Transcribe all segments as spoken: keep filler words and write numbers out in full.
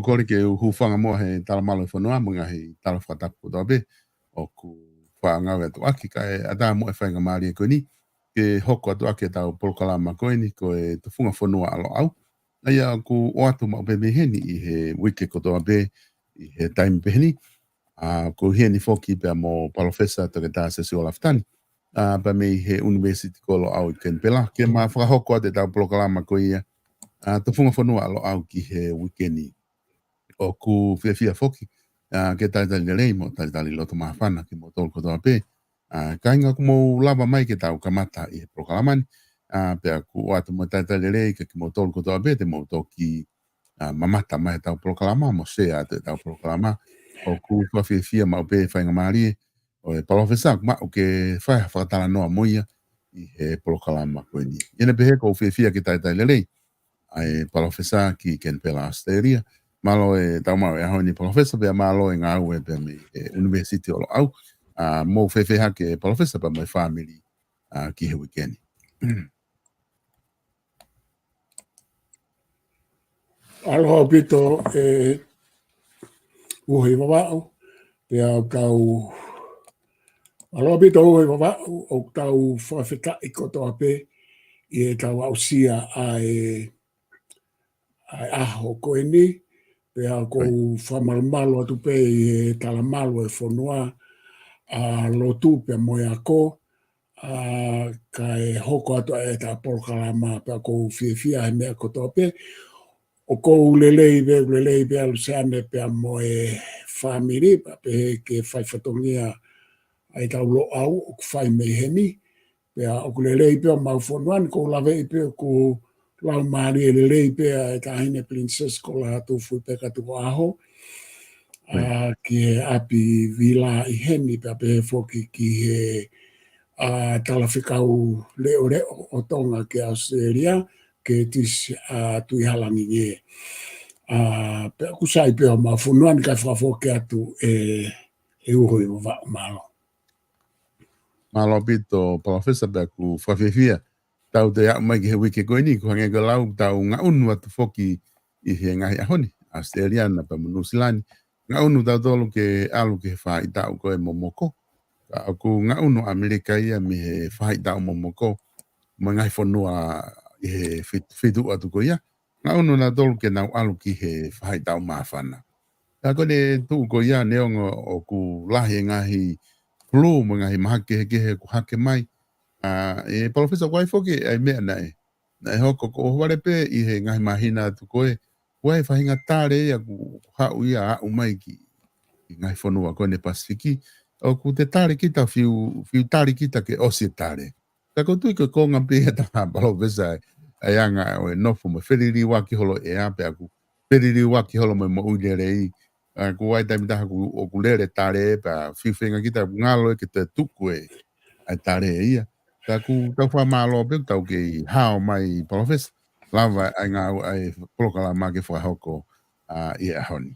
Kole ke u hūfanga muʻa he talamalu ʻa e fonua mo e ngaahi tala fakatapu kotoa pē ʻoku faʻa ngāueʻaki, kae ʻatā muʻa e faingamālie ko eni ke hoko atu ʻaki ʻetau polokalama ko eni ko e Tufunga Fonua ʻa Loʻau. ʻA ia ʻoku ʻoatu maʻu pē mei heni ʻi he uike kotoa pē ʻi he taimi pehē ni. ʻA, ko heni foki pea mo Palōfesa Toketā Siosiua Lafitani, ʻa, pea mei he ʻUnivēsiti ko Loʻau ʻi Kenipela, ke ma fakahoko atu ʻetau polokalama ko ia, ʻa, Tufunga Fonua ʻa Loʻau ki he uike ni. ʻOku fiefia foki, ʻa, ke talitali lelei mo talitali loto māfana kimoutolu kotoa pē. ʻA, kāinga, ʻoku mou lava mai ke tau kamata ʻi he polokalama ni. ʻA, pea ʻoku ʻoatu mo e talitali lelei kiate kimoutolu kotoa pē te mou toki, ʻa, mamata mai ʻetau polokalama mo share atu ʻetau polokalama. ʻOku fakafiefia maʻu pē faingamālie ʻo e Palōfesa ʻoku maʻu ke fai ha fakatalanoa mo ia ʻi he polokalama ko eni. ʻI heʻene pehē, ʻoku ou fiefia ke talitali lelei ʻa e Palōfesa ki Kenipela, ʻAositelēlia. Mālō e tau maʻu e ʻaho ni, Palōfesa, pea mālō e ngāue pea mei he ʻUnivēsiti ʻo Loʻau. ʻA, mou fēfē hake, Palōfesa, pea mo e fāmili, ʻa, ki he uike ni? Aloha ʻaupito, ʻe Uho ʻi Vavaʻu, pea ʻoku tau, aloha ʻaupito Uho ʻi Vavaʻu, ʻoku tau fakafetaʻi kotoa pē ʻi heʻetau aʻusia ʻa e, ʻa e ʻaho ko eni, pea ʻoku ou fakamalumalu atu pē ʻi he talamalu ʻa e fonua, ʻa, lotu pea mo e ako, ʻa, kae hoko atu ʻa ʻetau polokalama, pea ʻoku ou fiefia he meʻa kotoa pē. ʻOku ou lelei pē, lelei pē ʻa Luseane pea mo e fāmili, pea pehē ki he fai fatongia ʻa ʻetau Loʻau ʻoku fai mei heni. Pea ʻoku lelei pē homau fonua ni, ʻoku ou laveʻi pē ʻoku laumālie lelei pē ʻa e Taʻahine Pilinisesi ko Lātūfuipeka Tukuʻaho, ʻa, ki he ʻapi vila ʻi heni, pea pehē foki ki he, ʻa, talafekau leʻoleʻo ʻo Tonga ki ʻAositelēlia, Curtis, ʻa, Tuʻihalangi Ngē. ʻA, pea ʻoku sai pē homau fonua ni, kae fakafoki atu ʻe, ʻe Uho ʻi Vavaʻu, mālō. Mālō ʻaupito, Palōfesa, pea ʻoku fakafiefia tau toe aʻu mai ki he uike ko eni, ʻoku hangē ko e lau, tau ngaʻunu atu foki ʻi he ngaahi ʻaho ni, ʻAositelēlia na pea mo Nuʻusila ni. Ngaʻunu tautolu ke ʻalu ki he faʻahitaʻu ko ē momoko. Ka ʻoku ngaʻunu ʻAmelika ia mei he faʻahitaʻu momoko mo e ngaahi fonua ʻi he fit-, feituʻu atu ko ia. Ngaʻunu nautolu ke nau ʻalu ki he faʻahitaʻu māfana. Ka ko ʻene tuʻu ko ia, neongo ʻoku lahi e ngaahi flu mo e ngaahi mahaki kehekehe ʻoku hake mai. ʻA, ʻe Palōfesa, ʻoku ʻi ai foki ʻa e meʻa naʻe, naʻe hoko, ʻoku ou vale pē ʻi he ngaahi māhina atu ko ē, ʻoku ʻi ai e faʻahinga tale ia ʻoku, ʻoku haʻu ia ʻo aʻu mai ki, ki he ngaahi fonua ko eni Pasifiki. ʻOku te tali kita, fiu, fiu tali kita ke ʻosi e tale. Ka ʻoku ou tui ko e konga pē ia, Palōfesa, ʻa e anga ʻo e nofo mo e feliliuaki holo e ʻea, pea ʻoku feliliuaki holo mo e moʻui lelei. ʻA, ʻoku ʻi ai e taimi ʻe taha ʻoku, ʻoku lele tale, pea fiu feinga kita ʻoku ngalo ia ke toe tuku e, ʻa e tale ia. Ka ʻoku tau fakamālō pē ʻoku tau kei hao mai, Palōfesa, lava ai ngāue ʻa e polokalama ke fakahoko, ʻa, ʻi he ʻaho ni.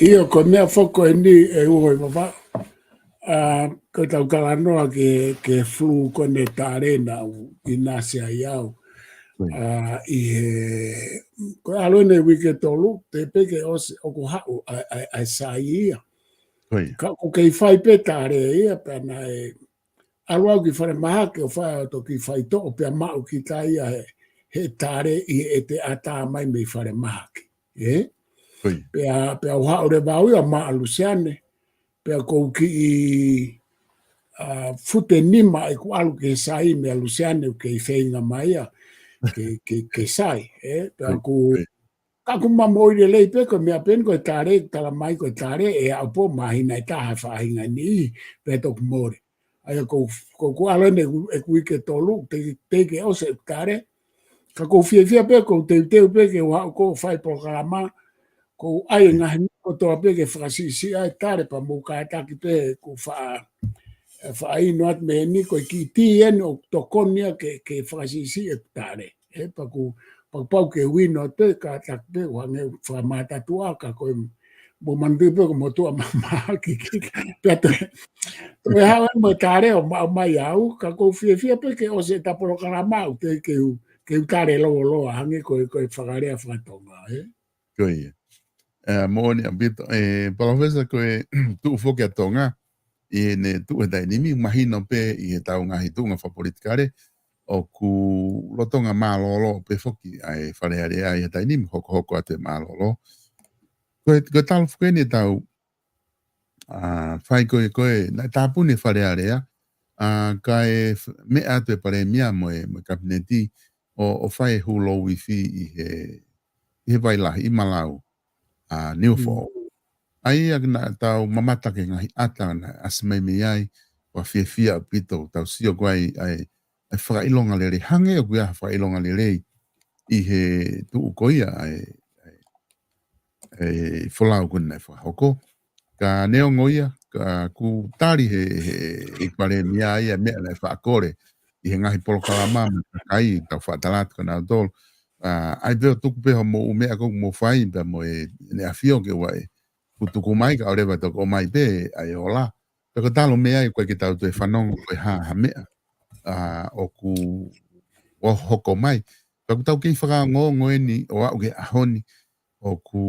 ʻIo, ko e meʻa foki eni, ʻe Uho ʻi Vavaʻu, ʻa, ko ʻetau talanoa ki he, ki he flu ko eni, tale naʻe ʻinasi ai au. ʻA, ʻi he, ko e ʻalu eni uike ʻe tolu, teʻeki pē ke ʻosi, ʻoku haʻu ʻa, ʻa, ʻa e sai ia. Ka ʻoku kei fai pē tale ia, pea naʻe ʻalu au ki falemahaki ʻo fai ʻeku toki faitoʻo, pea maʻu kita ia he, he tale ʻi heʻete ʻatā mai mei falemahaki. Ē? Pea, pea u haʻu leva au ia maʻa Luseane, pea ʻoku ou kiʻi, ʻa, fute nima ʻeku ʻalu ki he sai meia Luseane, ʻoku kei feinga mai ia ke, ke, ke sai, ē? Pea ʻoku, ka ʻoku ma moʻui lelei pē, ko e meʻa pē eni, ko e tale, tala mai ko e tale, ʻe aʻu pē māhina ʻe taha faʻahinga ni, pea toki mole. ʻA ia ʻoku, ʻoku, ʻoku ʻalu eni ʻeku, ʻeku uike ʻe tolu, teʻeki, teʻeki ke ʻosi ʻeku tale. Ka ʻoku ou fiefia pē, ʻoku ou teuteu pē ke u haʻu ʻo fai polokalama, ʻoku ou ʻai e ngaahi meʻa kotoa pē ke fakasiʻisiʻi ai e tale, pea mou kātaki pē ke u faʻa, ʻe, faʻa inu atu mei heni, ko e kiʻi tī eni ʻoku tokoni ia ke, ke fakasiʻisiʻi e tale. Ē, pea ʻoku, pea ʻoku pau ke u inu atu pē, kātaki pē, ʻo hangē ʻoku fakamātatuʻa, ka ko e, mou manatuʻi pē ʻoku mou tuʻa mamaha ki, ki, pea toe, toe haʻu eni mo e tale ʻo maʻu mai au, ka ʻoku ou fiefia pē ke ʻosi ʻeta polokalama ʻoku teʻeki ke u, te u tali lōloa, hangē ko e, ko e fakalea faka-Tonga, ē? Ko ia. ʻE, moʻoni ʻaupito, ʻe, Palōfesa, ko e tuʻu foki ʻa Tonga, ʻi heʻene tuʻu he taimi ni, mahino pē ʻi heʻetau ngaahi tuʻunga fakapolitikale, ʻoku lolotonga mālōlō pē foki ʻa e Fale Alea ʻi he taimi ni, hokohoko atu e mālōlō. Ko e, ko e talu foki eni ʻetau, ʻa, fai ko e, ko e, naʻe tāpuni e Fale Alea, ʻa, kae f-, meʻa atu e Palēmia mo e, mo e Kapineti ʻo, ʻo fai e hū louifi ʻi he, ʻi he vai lahi, ʻi Malau, ʻa, Niuafoʻou. Mm. ʻA ia naʻa tau mamata ki he ngaahi ʻata naʻe ʻasi mai mei ai, ʻoku fiefia ʻaupito, tau sio ko ē ʻa e, ʻa e fakaʻilonga lelei, hangē ʻoku ʻi ai ha fakaʻilonga lelei ʻi he tuʻu ko ia ʻa e, ʻa e, ʻa e folau ko eni naʻe fakahoko. Ka neongo ia, ka ʻoku tali he, he, he Palēmia ia meʻa naʻe faʻa kole ʻi he ngaahi polokalama mo e kakai, tau faʻa tala atu kia nautolu. ʻA, ʻai pē ʻo tuku pē hoʻomou meʻa ʻoku mou fai, pea mo e, ʻEne ʻAfio ke ʻoua ʻe tuku mai, kae ʻoua leva toki ʻomai pē ʻa e ola. Pea ko e talu mei ai, ʻoku ʻikai ke tau toe fanongo ko e hā ha meʻa, ʻa, ʻoku, ʻoku hoko mai. Pea ʻoku tau kei fakaongoongo eni ʻo aʻu ki he ʻaho ni, ʻoku,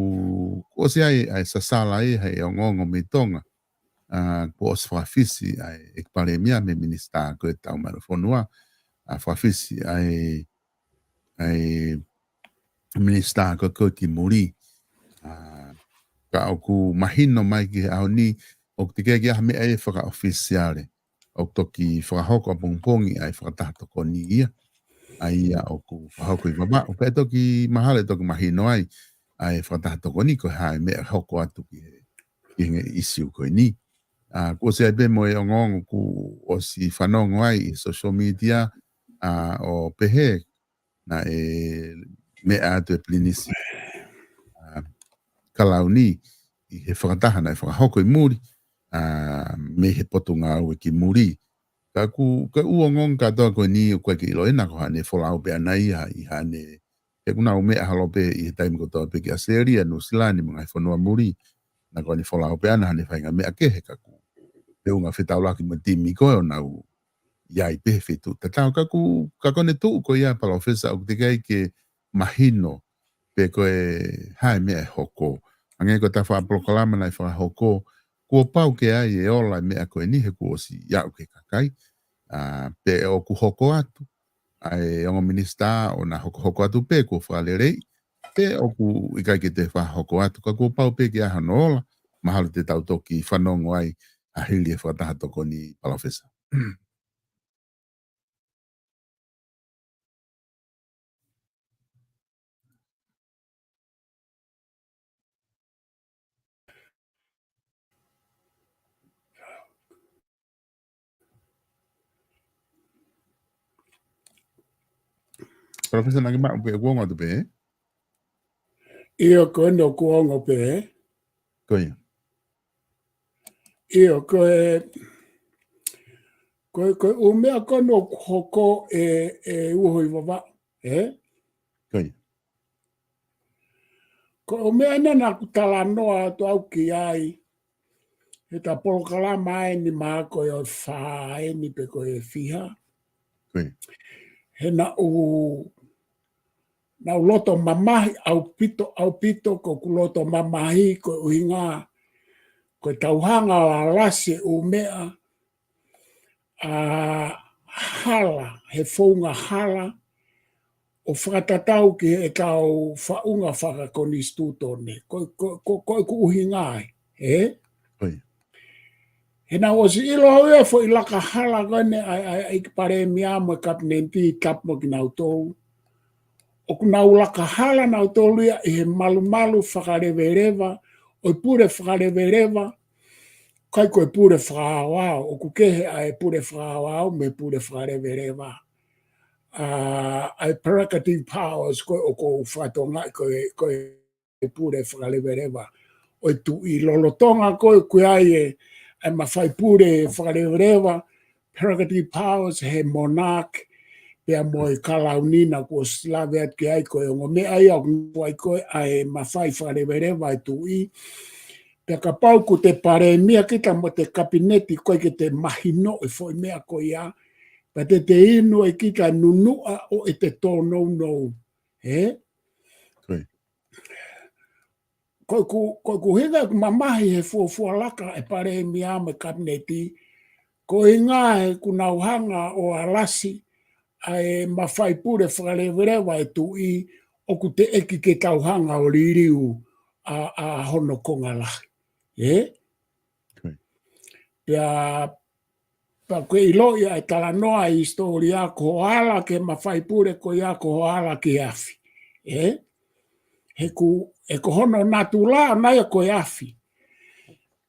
kuo ʻosi ʻi ai ʻa e sasala ʻi he ongoongo mei Tonga. ʻA, kuo ʻosi fakafisi ʻa e ʻEiki Palēmia mo e Minisitā ko ē ʻetau Malu ʻo e Fonua, ʻa, fakafisi ʻa e, ʻa e Minisitā ko ē ko ē ki muli. ʻA, ka ʻoku mahino mai ki he ʻaho ni, ʻoku teʻeki ai ke ʻi ai ha meʻa ia fakaʻofisiale. ʻOku toki fakahoko ʻapongipongi ʻa e fakataha tokoni ia. ʻA ia ʻoku fakahoko ʻi Vavaʻu. Pea toki mahalo ʻe toki mahino ai ʻa e fakataha tokoni ko e hā e meʻa ʻe hoko atu ki he, ki he ngaahi ʻīsiu ko eni. ʻA, kuo ʻosi ʻi ai pē mo e ongoongo kuo ʻosi fanongo ai ʻi social media, ʻa, ʻo pehē naʻe meʻa atu e Pilinisi, ʻa, Kalauni ʻi he fakataha naʻe fakahoko ʻi muli, ʻa, mei he Potungāue ki muli. Ka ʻoku, ka ʻoku ou ongoongo kātoa ko eni ʻoku ʻikai ke ʻilo ʻe au ko haʻane folau pē ʻana ia ʻi haʻane, he ʻoku nau meʻa holo pē ʻi he taimi kotoa pē ki ʻAositelēlia, Nuʻusila ni mo e ngaahi fonua muli. Naʻa ko ʻene folau pē ʻana haʻane faʻahinga meʻa kehe ka ʻoku, he ʻuhinga fetaulaki mo e timi ko ē ʻoku nau ʻi ai pē he feituʻu tatau. Ka ʻoku, ka ko ʻene tuʻu ko ia Palōfesa ʻoku teʻeki ai ke mahino pe ko e hā e meʻa ʻe hoko. Hangē ko e tafaʻaki polokalama naʻe fakahoko, kuo pau ke ʻi ai e ola e meʻa ko eni he kuo ʻosi aʻu ki he kakai. ʻA, pe ʻoku hoko atu ʻa e ongo minisitā ʻo na hokohoko atu pe kuo fakaleleiʻi, pe ʻoku ʻikai ke toe fakahoko atu, ka kuo pau pē ke ʻi ai hano ola, mahalo te tau toki fanongo ai ʻa hili e fakataha tokoni Palōfesa. Palōfesa Nakimaʻu, pe ʻoku ongo atu pē? ʻIo, ko eni ʻoku ongo pē. Ko ia. ʻIo, ko e, ko e, ko e ʻū meʻa ko eni ʻoku hoko ʻe, ʻe uho ʻi Vavaʻu, ē? Ko ia. Ko e ʻū meʻa ena naʻa ku talanoa atu au ki ai, he ta polokalama eni mahalo ko e ʻoku fā eni pe ko e fiha. Ko ia. He naʻa ku, naʻa ku loto mamahi ʻaupito, ʻaupito, ko ʻeku loto mamahi ko e ʻuhinga, ko ʻetau hanga ʻo alasi e ʻū meʻa, ʻa, hala, he founga hala, ʻo fakatatau ki heʻetau faʻunga fakakonisitūtone. Ko, ko, ko, ko ʻeku ʻuhinga ē, ē? Ko ia. He naʻa ku ʻosi ʻilo au ia foʻi laka hala ko eni ʻa e, ʻa e, ʻa e ʻEiki Palēmia mo e Kapineti, tapu mo kinautolu. ʻOku nau laka hala nautolu ia ʻi he malumalu fakaleveleva, ʻo e pule fakaleveleva, ʻikai ko e pule fakaaoao, ʻoku kehe ʻa e pule fakaaoao mo e pule fakaleveleva. ʻA, ʻa e prerogative powers ko ē ʻoku ou fakatokangaʻi ko e, ko e pule fakaleveleva ʻo e tuʻi, lolotonga ko ē ʻoku ʻi ai e, ʻa e mafai pule fakaleveleva, prerogative powers he monarch, pea mo e kalauni naʻa ku ʻosi lave atu ki ai, ko e ongo meʻa ia ʻoku ʻi ai ko ē ʻa e mafai fakaleveleva e tuʻi. Pea kapau ʻoku te Palēmia kita mo te Kapineti ʻoku ʻikai ke te mahino e foʻi meʻa ko ia, Pea te te inu ʻe kita nunuʻa ʻo ʻete tōnounou. Ē? Ko ʻeku, ko ʻeku ʻuhinga ʻeku mamahi he fuofua laka ʻa e palēmia mo e kapineti, ko e ʻuhinga he ʻoku nau hanga ʻo alasi ʻa e mafai pule fakaleveleva ʻa e tuʻi ʻoku teʻeki ke tau hanga ʻo liliu ʻa, ʻa hono konga lahi. Ē? Pea, pea ko e ʻiloʻi ʻa e talanoa ʻa e hisitōlia ko e ala ki he mafai pule ko ia ko e ala ki he afi. Ē? He ʻoku, he ko hono natula ʻona ia ko e afi.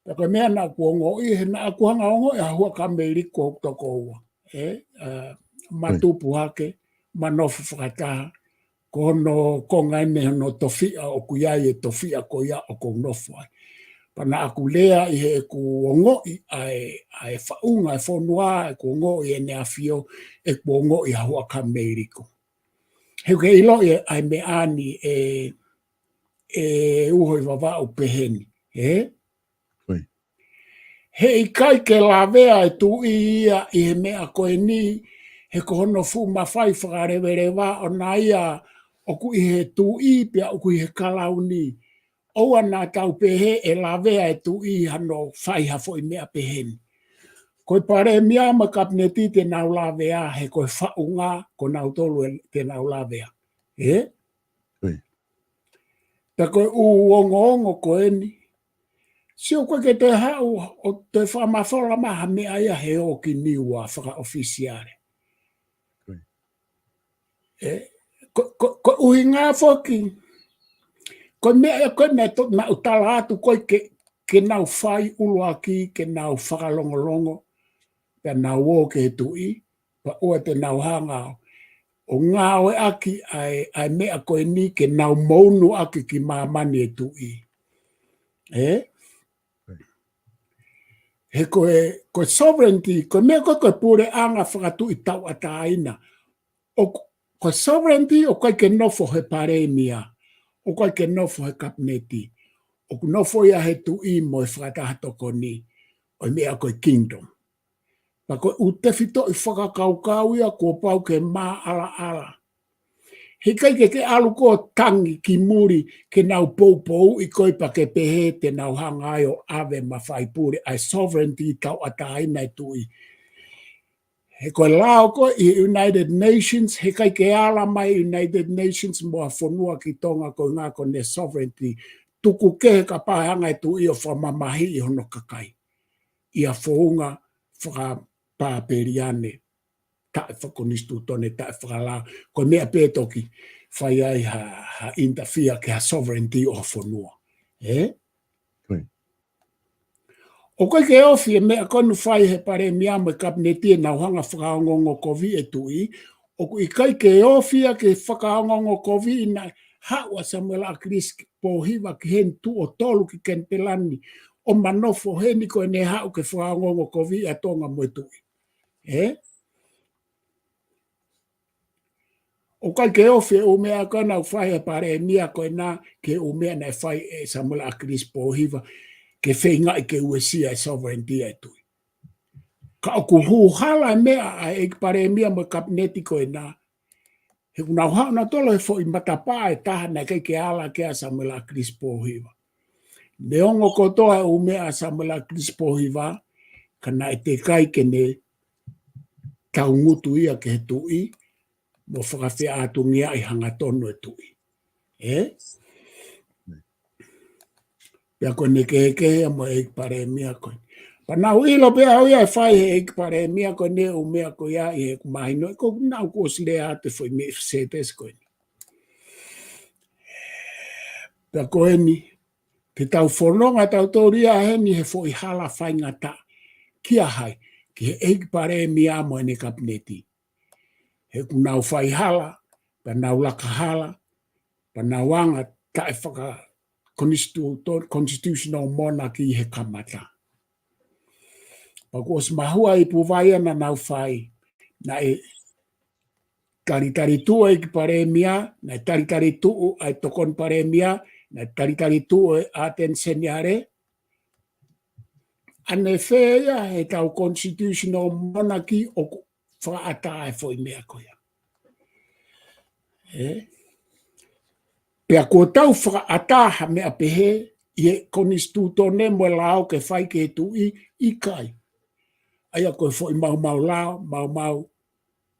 Pea ko e meʻa naʻa ku ongoʻi, he naʻa ku hanga ʻo ongoʻi ʻa Huʻakameiliku ʻoku toko ua. Ē? ʻA, ma tupu hake, ma nofo fakataha, ko hono konga eni hono tofiʻa ʻoku ʻi ai e tofiʻa ko ia ʻoku ou nofo ai. Pea naʻa ku lea ʻi heʻeku ongoʻi ʻa e, ʻa e faʻunga e fonua, ʻeku ongoʻi ʻene ʻafio, ʻeku ongoʻi ʻa Huʻakameiliku. He ʻoku ke ʻiloʻi ʻa e meʻa ni ē, ē Uhoivavaʻu peheni, ē? He ʻikai ke lavea e tuʻi ia ʻi he meʻa ko eni, he ko hono fuʻu mafai fakaleveleva ʻona ia ʻoku ʻi he tuʻi pea ʻoku ʻi he kalauni. ʻOua naʻa tau pehē ʻe lavea e tuʻi hano fai ha foʻi meʻa peheni. Ko e palēmia mo e kapineti te nau lavea, he ko e faʻunga ko nautolu ē te nau lavea. Ē? Pea ko e ʻū ongoongo ko eni. Sio ko e ke te haʻu ʻo te fakamafola mai ha meʻa ia he ʻoku ʻikai ke ne ua fakaʻofisiale. Ē, ko, ko, ko e ʻuhinga foki. Ko e meʻa, ko e meʻa to, naʻa ku tala atu ko e ke, ke nau fai ʻuluaki, ke nau fakalongolongo, pea nau ō ki he tuʻi, pea ʻoua te nau hanga ʻo ngāueʻaki ʻa e, ʻa e meʻa ko eni ke nau mounuʻaki ki māmani e tuʻi. Ē? He ko e, ko e sovereignty, ko e meʻa ko e, ko e puleʻanga fakatuʻi tauʻatāina. ʻO ko, ko e sovereignty ʻoku ʻikai ke nofo he palēmia, ʻoku ʻikai ke nofo he kapineti. ʻOku nofo ia he tuʻi mo e fakataha tokoni ʻo e meʻa ko e kingdom. Pea ko e ʻū tefitoʻi fakakaukau ia kuo pau ke maʻalaʻala. He ʻikai ke ke ʻalu ʻo tangi ki muli ke nau poupouʻi koe pea ke pehē te nau hanga ai ʻo ʻave mafai pule ʻa e sovereignty tauʻatāina e tuʻi. He ko e lao ko ē ʻi he United Nations, he ʻikai ke ala mai United Nations mo ha fonua ki Tonga ko e ʻuhinga ko ʻene sovereignty. Tuku kehe kapau ʻe hanga e tuʻi ʻo fakamamahiʻi hono kakai ʻi ha founga fakapāpeliane, taʻe fakakonisitūtone, taʻe fakalao, ko e meʻa pē toki fai ai ha, ha interfere ki ha sovereignty ʻo ha fonua. Ē? ʻOku ʻikai ke ofi e meʻa ko eni ʻoku fai he palēmia mo e kapineti ʻenau hanga fakaongoongokoviʻi e tuʻi, ʻoku ʻikai ke ofi ia ke fakaongoongokoviʻi naʻe haʻu ʻa Samuela ʻAkilisi Pōhiva ki heni tuʻo tolu ki Kenipela ni, ʻo ma nofo heni ko ʻene haʻu ke fakaongoongokoviʻi ʻa Tonga mo e tuʻi. Ē? ʻOku ʻikai ke ofi e ʻū meʻa ko ena ʻoku fai he palēmia ko ena ki he ʻū meʻa naʻe fai ʻe Samuela ʻAkilisi Pōhiva, ke feingaʻi ke uesia e sovereignty ʻa e tuʻi. Ka ʻoku hū hala e meʻa ʻa e ʻEiki Palēmia mo e kapineti ko ena, he ʻoku nau haʻu nautolu he foʻi matapā ʻe taha naʻe ʻikai ke ala ki ai ʻa Samuela ʻAkilisi Pōhiva. Neongo kotoa e ʻū meʻa ʻa Samuela ʻAkilisi Pōhiva, ka naʻe teʻeki ai ke ne taungutu ia ki he tuʻi, mo fakafeʻātungiaʻi hangatonu e tuʻi. Ē? Pea ko ʻene kehekehe ia mo e ʻEiki Palēmia ko ē. Pea naʻa ku ʻilo pē au ia ʻe fai he ʻEiki Palēmia ko eni e ʻū meʻa ko ia ʻi heʻeku mahino, ʻoku nau kuo ʻosi lea atu e foʻi meʻa sētesi ko eni. Pea ko eni, te tau fononga tautolu ia heni he foʻi hala faingataʻa. Kia hai, ki he ʻEiki Palēmia mo ʻene kapineti. He ʻoku nau fai hala, pea nau laka hala, pea nau anga taʻe faka constitu-, constitutional monarchy he kamata. Pea kuo ʻosi mahua e ipu vai ia naʻa nau fai, naʻe talitali tuʻu e ʻEiki Palēmia, naʻe talitali tuʻu ʻa e Tokoni Palēmia, naʻe talitali tuʻu e ʻAteni Seniale, ʻanefē ia he tau constitutional monarchy ʻoku fakaʻatā e foʻi meʻa ko ia. Ē? Pea kuo tau fakaʻatā ha meʻa pehē ʻi he konisitūtone mo e lao ke fai ki he tuʻi, ʻikai. ʻA ia ko e foʻi maumau lao, maumau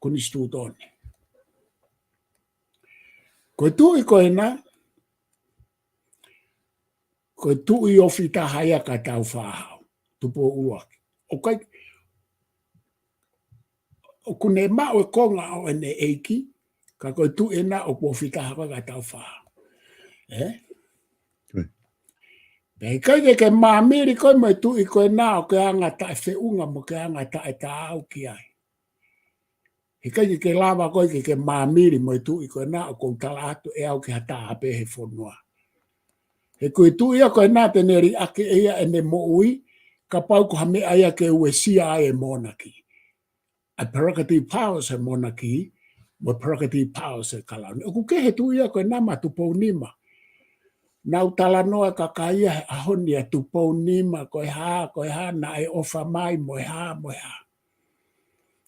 konisitūtone. Ko e tuʻi ko ena, ko e tuʻi ofi taha ia ʻa Tāufaʻāhau, Tupou ʻUluaki. ʻOku ʻikai, ʻoku ne maʻu e konga ʻo ʻene ʻeiki, ka ko e tuʻi ena ʻoku ofi taha ko ē ʻa Tāufaʻāhau. Ē? Pea ʻikai ke ke māmili koe mo e tuʻi ko ena ʻo ke anga taʻefeʻunga mo ke anga taʻetaau ki ai. He ʻikai ke ke lava koe ke ke māmili mo e tuʻi ko ena ʻoku ou tala atu ʻe au ki ha taha pē he fonua. He ko e tuʻi ia ko ena te ne liʻaki ʻe ia ʻene moʻui, kapau ko ha meʻa ia ke uesia ai e monarchy. ʻA e prerogative powers e monarchy, mo e prerogative powers e kalauni. ʻOku kehe tuʻi ia ko ena mo Tupounima. Nau talanoa e kakai ia he ʻaho ni ʻa Tupounima, ko e hā, ko e hā, naʻe ʻofa mai, mo e hā, mo e hā.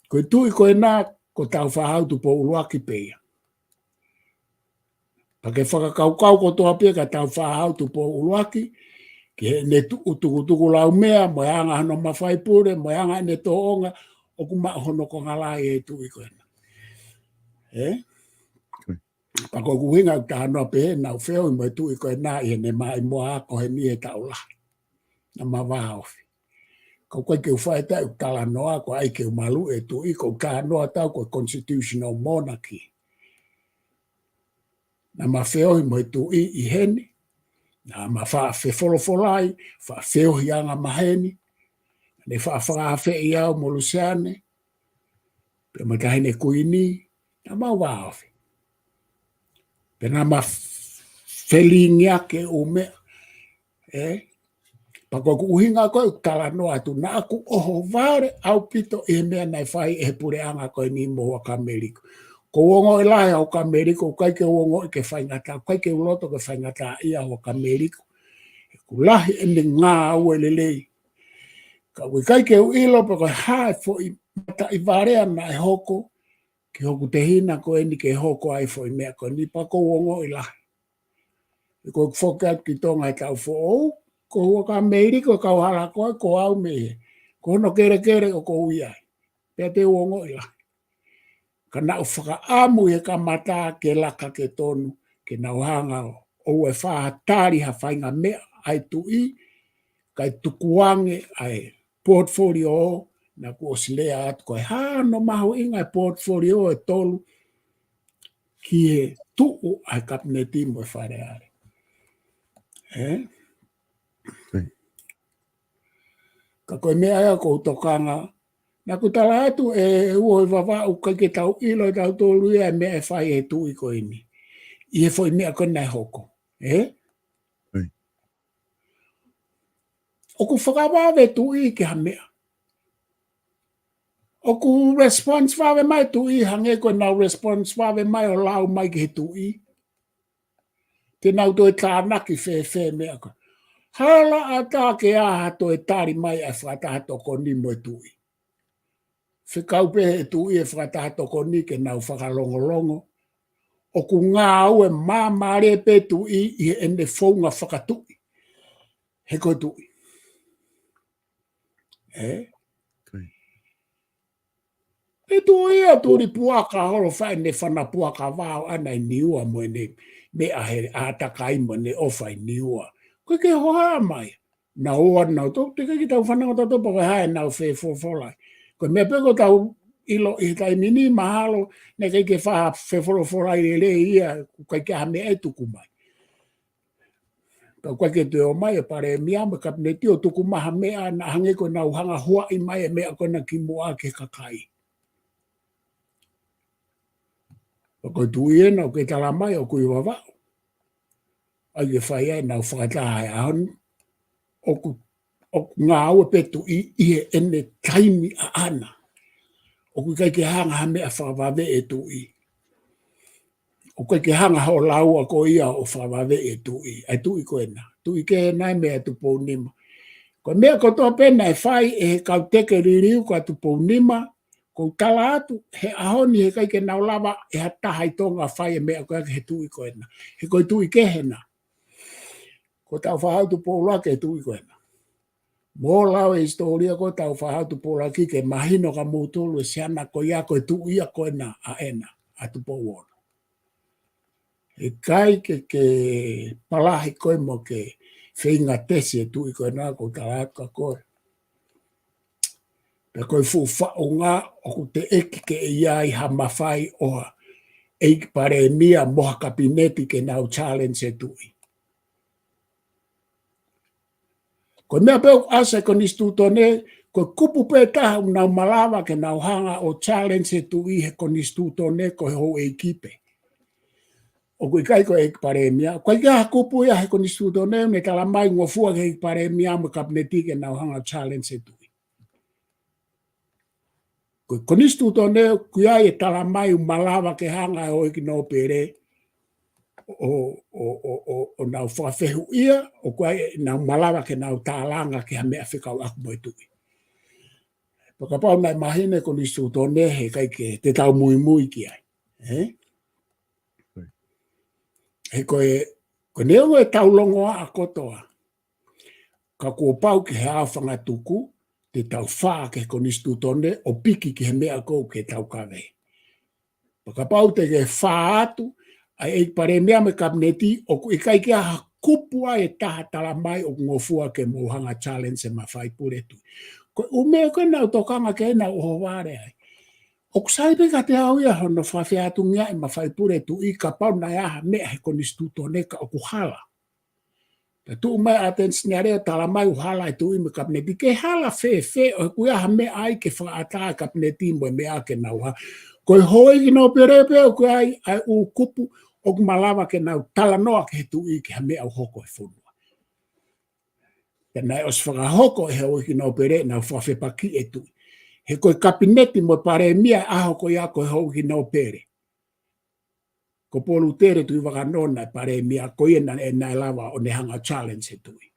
Ko e tuʻi ko ena, ko Tāufaʻāhau Tupou ʻUluaki pē ia. Pea ke fakakaukau kotoa pē kia Tāufaʻāhau Tupou ʻUluaki, ki heʻene tuʻu tukutuku laumea, mo e anga hono mafai pule, mo e anga ʻene tōʻonga, ʻoku maʻu hono konga lahi e tuʻi ko ena. Ē? Pea ko ʻeku ʻuhinga ʻeku talanoa pehē, naʻa ku feohi mo e tuʻi ko ena ʻi heʻene maʻimoa ako heni he taʻu lahi. Naʻa ma vāofi. Ka ʻoku ʻikai ke u fai ʻeku talanoa ko e ʻai ke u maluʻi e tuʻi, ko ʻeku talanoa atu ko e constitutional monarchy. Naʻa ma feohi mo e tuʻi ʻi heni. Naʻa ma faʻa fefolofolai, faʻa feohi anga maheni. Ne faʻa fakaafeʻi au mo Luseane. Pea mo e Taʻahine Kuini, naʻa mau vāofi. Pea naʻa ma felingiʻaki e ʻū meʻa. Ē? Pea ko ʻeku ʻuhinga ko ē ʻeku talanoa atu, naʻa ku ʻohovale ʻaupito ʻi he meʻa naʻe fai ʻe he puleʻanga ko eni mo Huʻakavameiliku. ʻOku ou ongoʻi lahi ʻa Huʻakavameiliku, ʻoku ʻikai ke u ongoʻi ke faingataʻa, ʻoku ʻikai ke u loto ke faingataʻaʻia ʻa Huʻakavameiliku. ʻOku lahi ʻene ngāue lelei. Ka ʻoku ʻikai ke u ʻilo pe ko e hā e foʻi mataʻivalea naʻe hoko, ki hoku tehina ko eni ke hoko ai e foʻi meʻa ko eni pea ʻoku ou ongoʻi lahi. ʻI heʻeku foki atu ki Tonga he taʻu foʻou, ko Huʻakavameiliku e kau hala ko ē, ko au mei he. Ko hono kelekele ʻoku ou ʻi ai. Pea te u ongoʻi lahi. Ka naʻa ku fakaʻamu ʻi he kamata ke laka ke tonu, ke nau hanga ʻo ʻoua ʻe faʻa tali ha faʻahinga meʻa ʻa e tuʻi, kae tukuange ʻa e portfolio naʻa ku ʻosi lea atu ko e hā hono mahuʻinga e portfolio ʻe tolu ki he tuʻu ʻa e kapineti mo e Fale Alea. Ē? Ka ko e meʻa ia ʻoku ou tokanga, naʻa ku tala atu ʻe ua ʻi Vavaʻu ʻikai ke tau ʻilo ʻe tautolu ia e meʻa ʻe fai ʻe he tuʻi ko eni. ʻI he foʻi meʻa ko ena ʻe hoko. Ē? ʻOku fakavave tuʻi ki ha meʻa. ʻOku response vave mai tuʻi hangē ko ʻenau response vave mai ʻo lau mai ki he tuʻi. Te nau toe tānaki fēfē meʻa ko. Hala ʻatā ke ʻi ai ha toe tali mai ʻa e fakataha tokoni mo e tuʻi. Fekau pē he tuʻi e fakataha tokoni ke nau fakalongolongo. ʻOku ngāue māmālie pē tuʻi ʻi heʻene founga fakatuʻi. He ko e tuʻi. Ē? He tuʻi ia tuli puaka holo fai ʻene fana puaka vao ʻana ʻi Niua mo ʻene meʻa he ʻātakai mo ʻene ʻofa ʻi Niua. ʻOku ʻikai ke hohaʻa mai. Naʻa ō ʻa nautolu, teʻeki ke tau fanongo tautolu pe ko e hā ʻenau fefolofolai. Ko e meʻa pē ʻoku tau ʻilo ʻi he taimi ni mahalo, naʻe ʻikai ke faʻa fefolofolai lelei ia, ʻoku ʻikai ke ʻi ai ha meʻa ʻe tuku mai. Ka ʻoku ʻikai ke toe ō mai e palēmia mo e kapineti ʻo tuku mai ha meʻa naʻa hangē ko ʻenau hanga huaʻi mai e meʻa ko ena kimuʻa ki he kakai. Pea ko e tuʻi ena ʻoku ke tala mai ʻoku ʻi Vavaʻu. ʻAi ke fai ai ʻenau fakataha he ʻaho ni. ʻOku, ʻoku ngāue pē tuʻi ʻi heʻene taimi ʻaʻana. ʻOku ʻikai ke hanga ha meʻa fakavave e tuʻi. ʻOku ʻikai ke hanga hoʻo laua ko ia ʻo fakavave e tuʻi. ʻA e tuʻi ko ena. Tuʻi kehe ena e meʻa Tupounima. Ko e meʻa kotoa pē naʻe fai ʻe he kau teke liliu ko ē ʻa Tupounima, ʻOku ou tala atu, he ʻaho ni heʻikai ke nau lava ʻe ha taha ʻi Tonga fai e meʻa ko ia ki he tuʻi ko ena. He ko e tuʻi kehe ena. Ko ʻetau Fakahā Tupou ʻUluaki e tuʻi ko ena. Mou lau e hisitōlia ko ʻetau Fakahā Tupou ʻUluaki ke mahino kia moutolu e siana ko ia ko e tuʻi ia ko ena ʻa ena, ʻa Tupou Ono. ʻIkai ke, ke palahi koe mo ke feinga tesi e tuʻi ko ena ʻoku ou tala atu kia koe. Pea ko e fuʻu faʻunga ʻoku teʻeki ke ʻi ai ha mafai ʻo ha ʻEiki Palēmia mo ha Kapineti ke nau challenge e tuʻi. Ko e meʻa pē ʻoku ʻasi he konisitūtone, ko e kupu pē taha ʻoku nau malava ke nau hanga ʻo challenge e tuʻi he konisitūtone ko e houʻeiki pē. ʻOku ʻikai ko e ʻEiki Palēmia, ʻoku ʻikai ha kupu ia he konisitūtone ʻoku ne tala mai ngofua ki he ʻEiki Palēmia mo e Kapineti ke nau hanga ʻo challenge e tuʻi. Ko e konisitūtone ʻoku ʻi ai e tala mai ʻoku malava ke hanga ʻe he houʻeiki nōpele ʻo, ʻo, ʻo, ʻo, ʻo nau fakafehuʻia, ʻoku ʻi ai ʻenau malava ke nau tālanga ki ha meʻa fekauʻaki mo e tuʻi. Pea kapau naʻe mahino e konisitūtone heʻikai ke te tau muimui ki ai. Ē? He ko e, ko e neongo e tau longoaʻa kotoa. Ka kuo pau ke he ʻaofangatuku, te tau fā ki he konisitūtone ʻo piki ki he meʻa ʻoku ke tau kave. Pea kapau te ke fā atu, ʻa e ʻEiki Palēmia mo e Kapineti, ʻoku ʻikai ke ʻi ai ha kupu ʻe taha tala mai ʻoku ngofua ke mou hanga challenge e mafai pule tuʻi. Ko e ʻū meʻa ko ē naʻa ku tokanga ki ai naʻa ku ʻohovale ai. ʻOku sai pē kiate au ia hono fakafeʻātungiaʻi e mafai pule tuʻi kapau naʻe ʻi ai ha meʻa he konisitūtone ka ʻoku hala. Pea tuʻu mai ʻa Ateni Seniale ʻo tala mai ʻoku hala e tuʻi mo e Kapineti, ke hala fēfē ʻoku ʻi ai ha meʻa ai ke fakaʻatā e Kapineti mo e meʻa ke nau hā. Ko e houʻeiki nōpele pē ʻoku ʻi ai ʻa e ʻū kupu ʻoku malava ke nau talanoa ki he tuʻi ki ha meʻa ʻoku hoko he fonua. Pea naʻe ʻosi fakahoko ʻe he houʻeiki nōpele ʻenau fakafepakiʻi e tuʻi. He ko e Kapineti mo e Palēmia ʻaho ko ia ko e houʻeiki nōpele. Ko Polu Tele Tuʻivakanōna e Palēmia, ko ia naʻe, naʻe lava ʻo ne hanga challenge e tuʻi.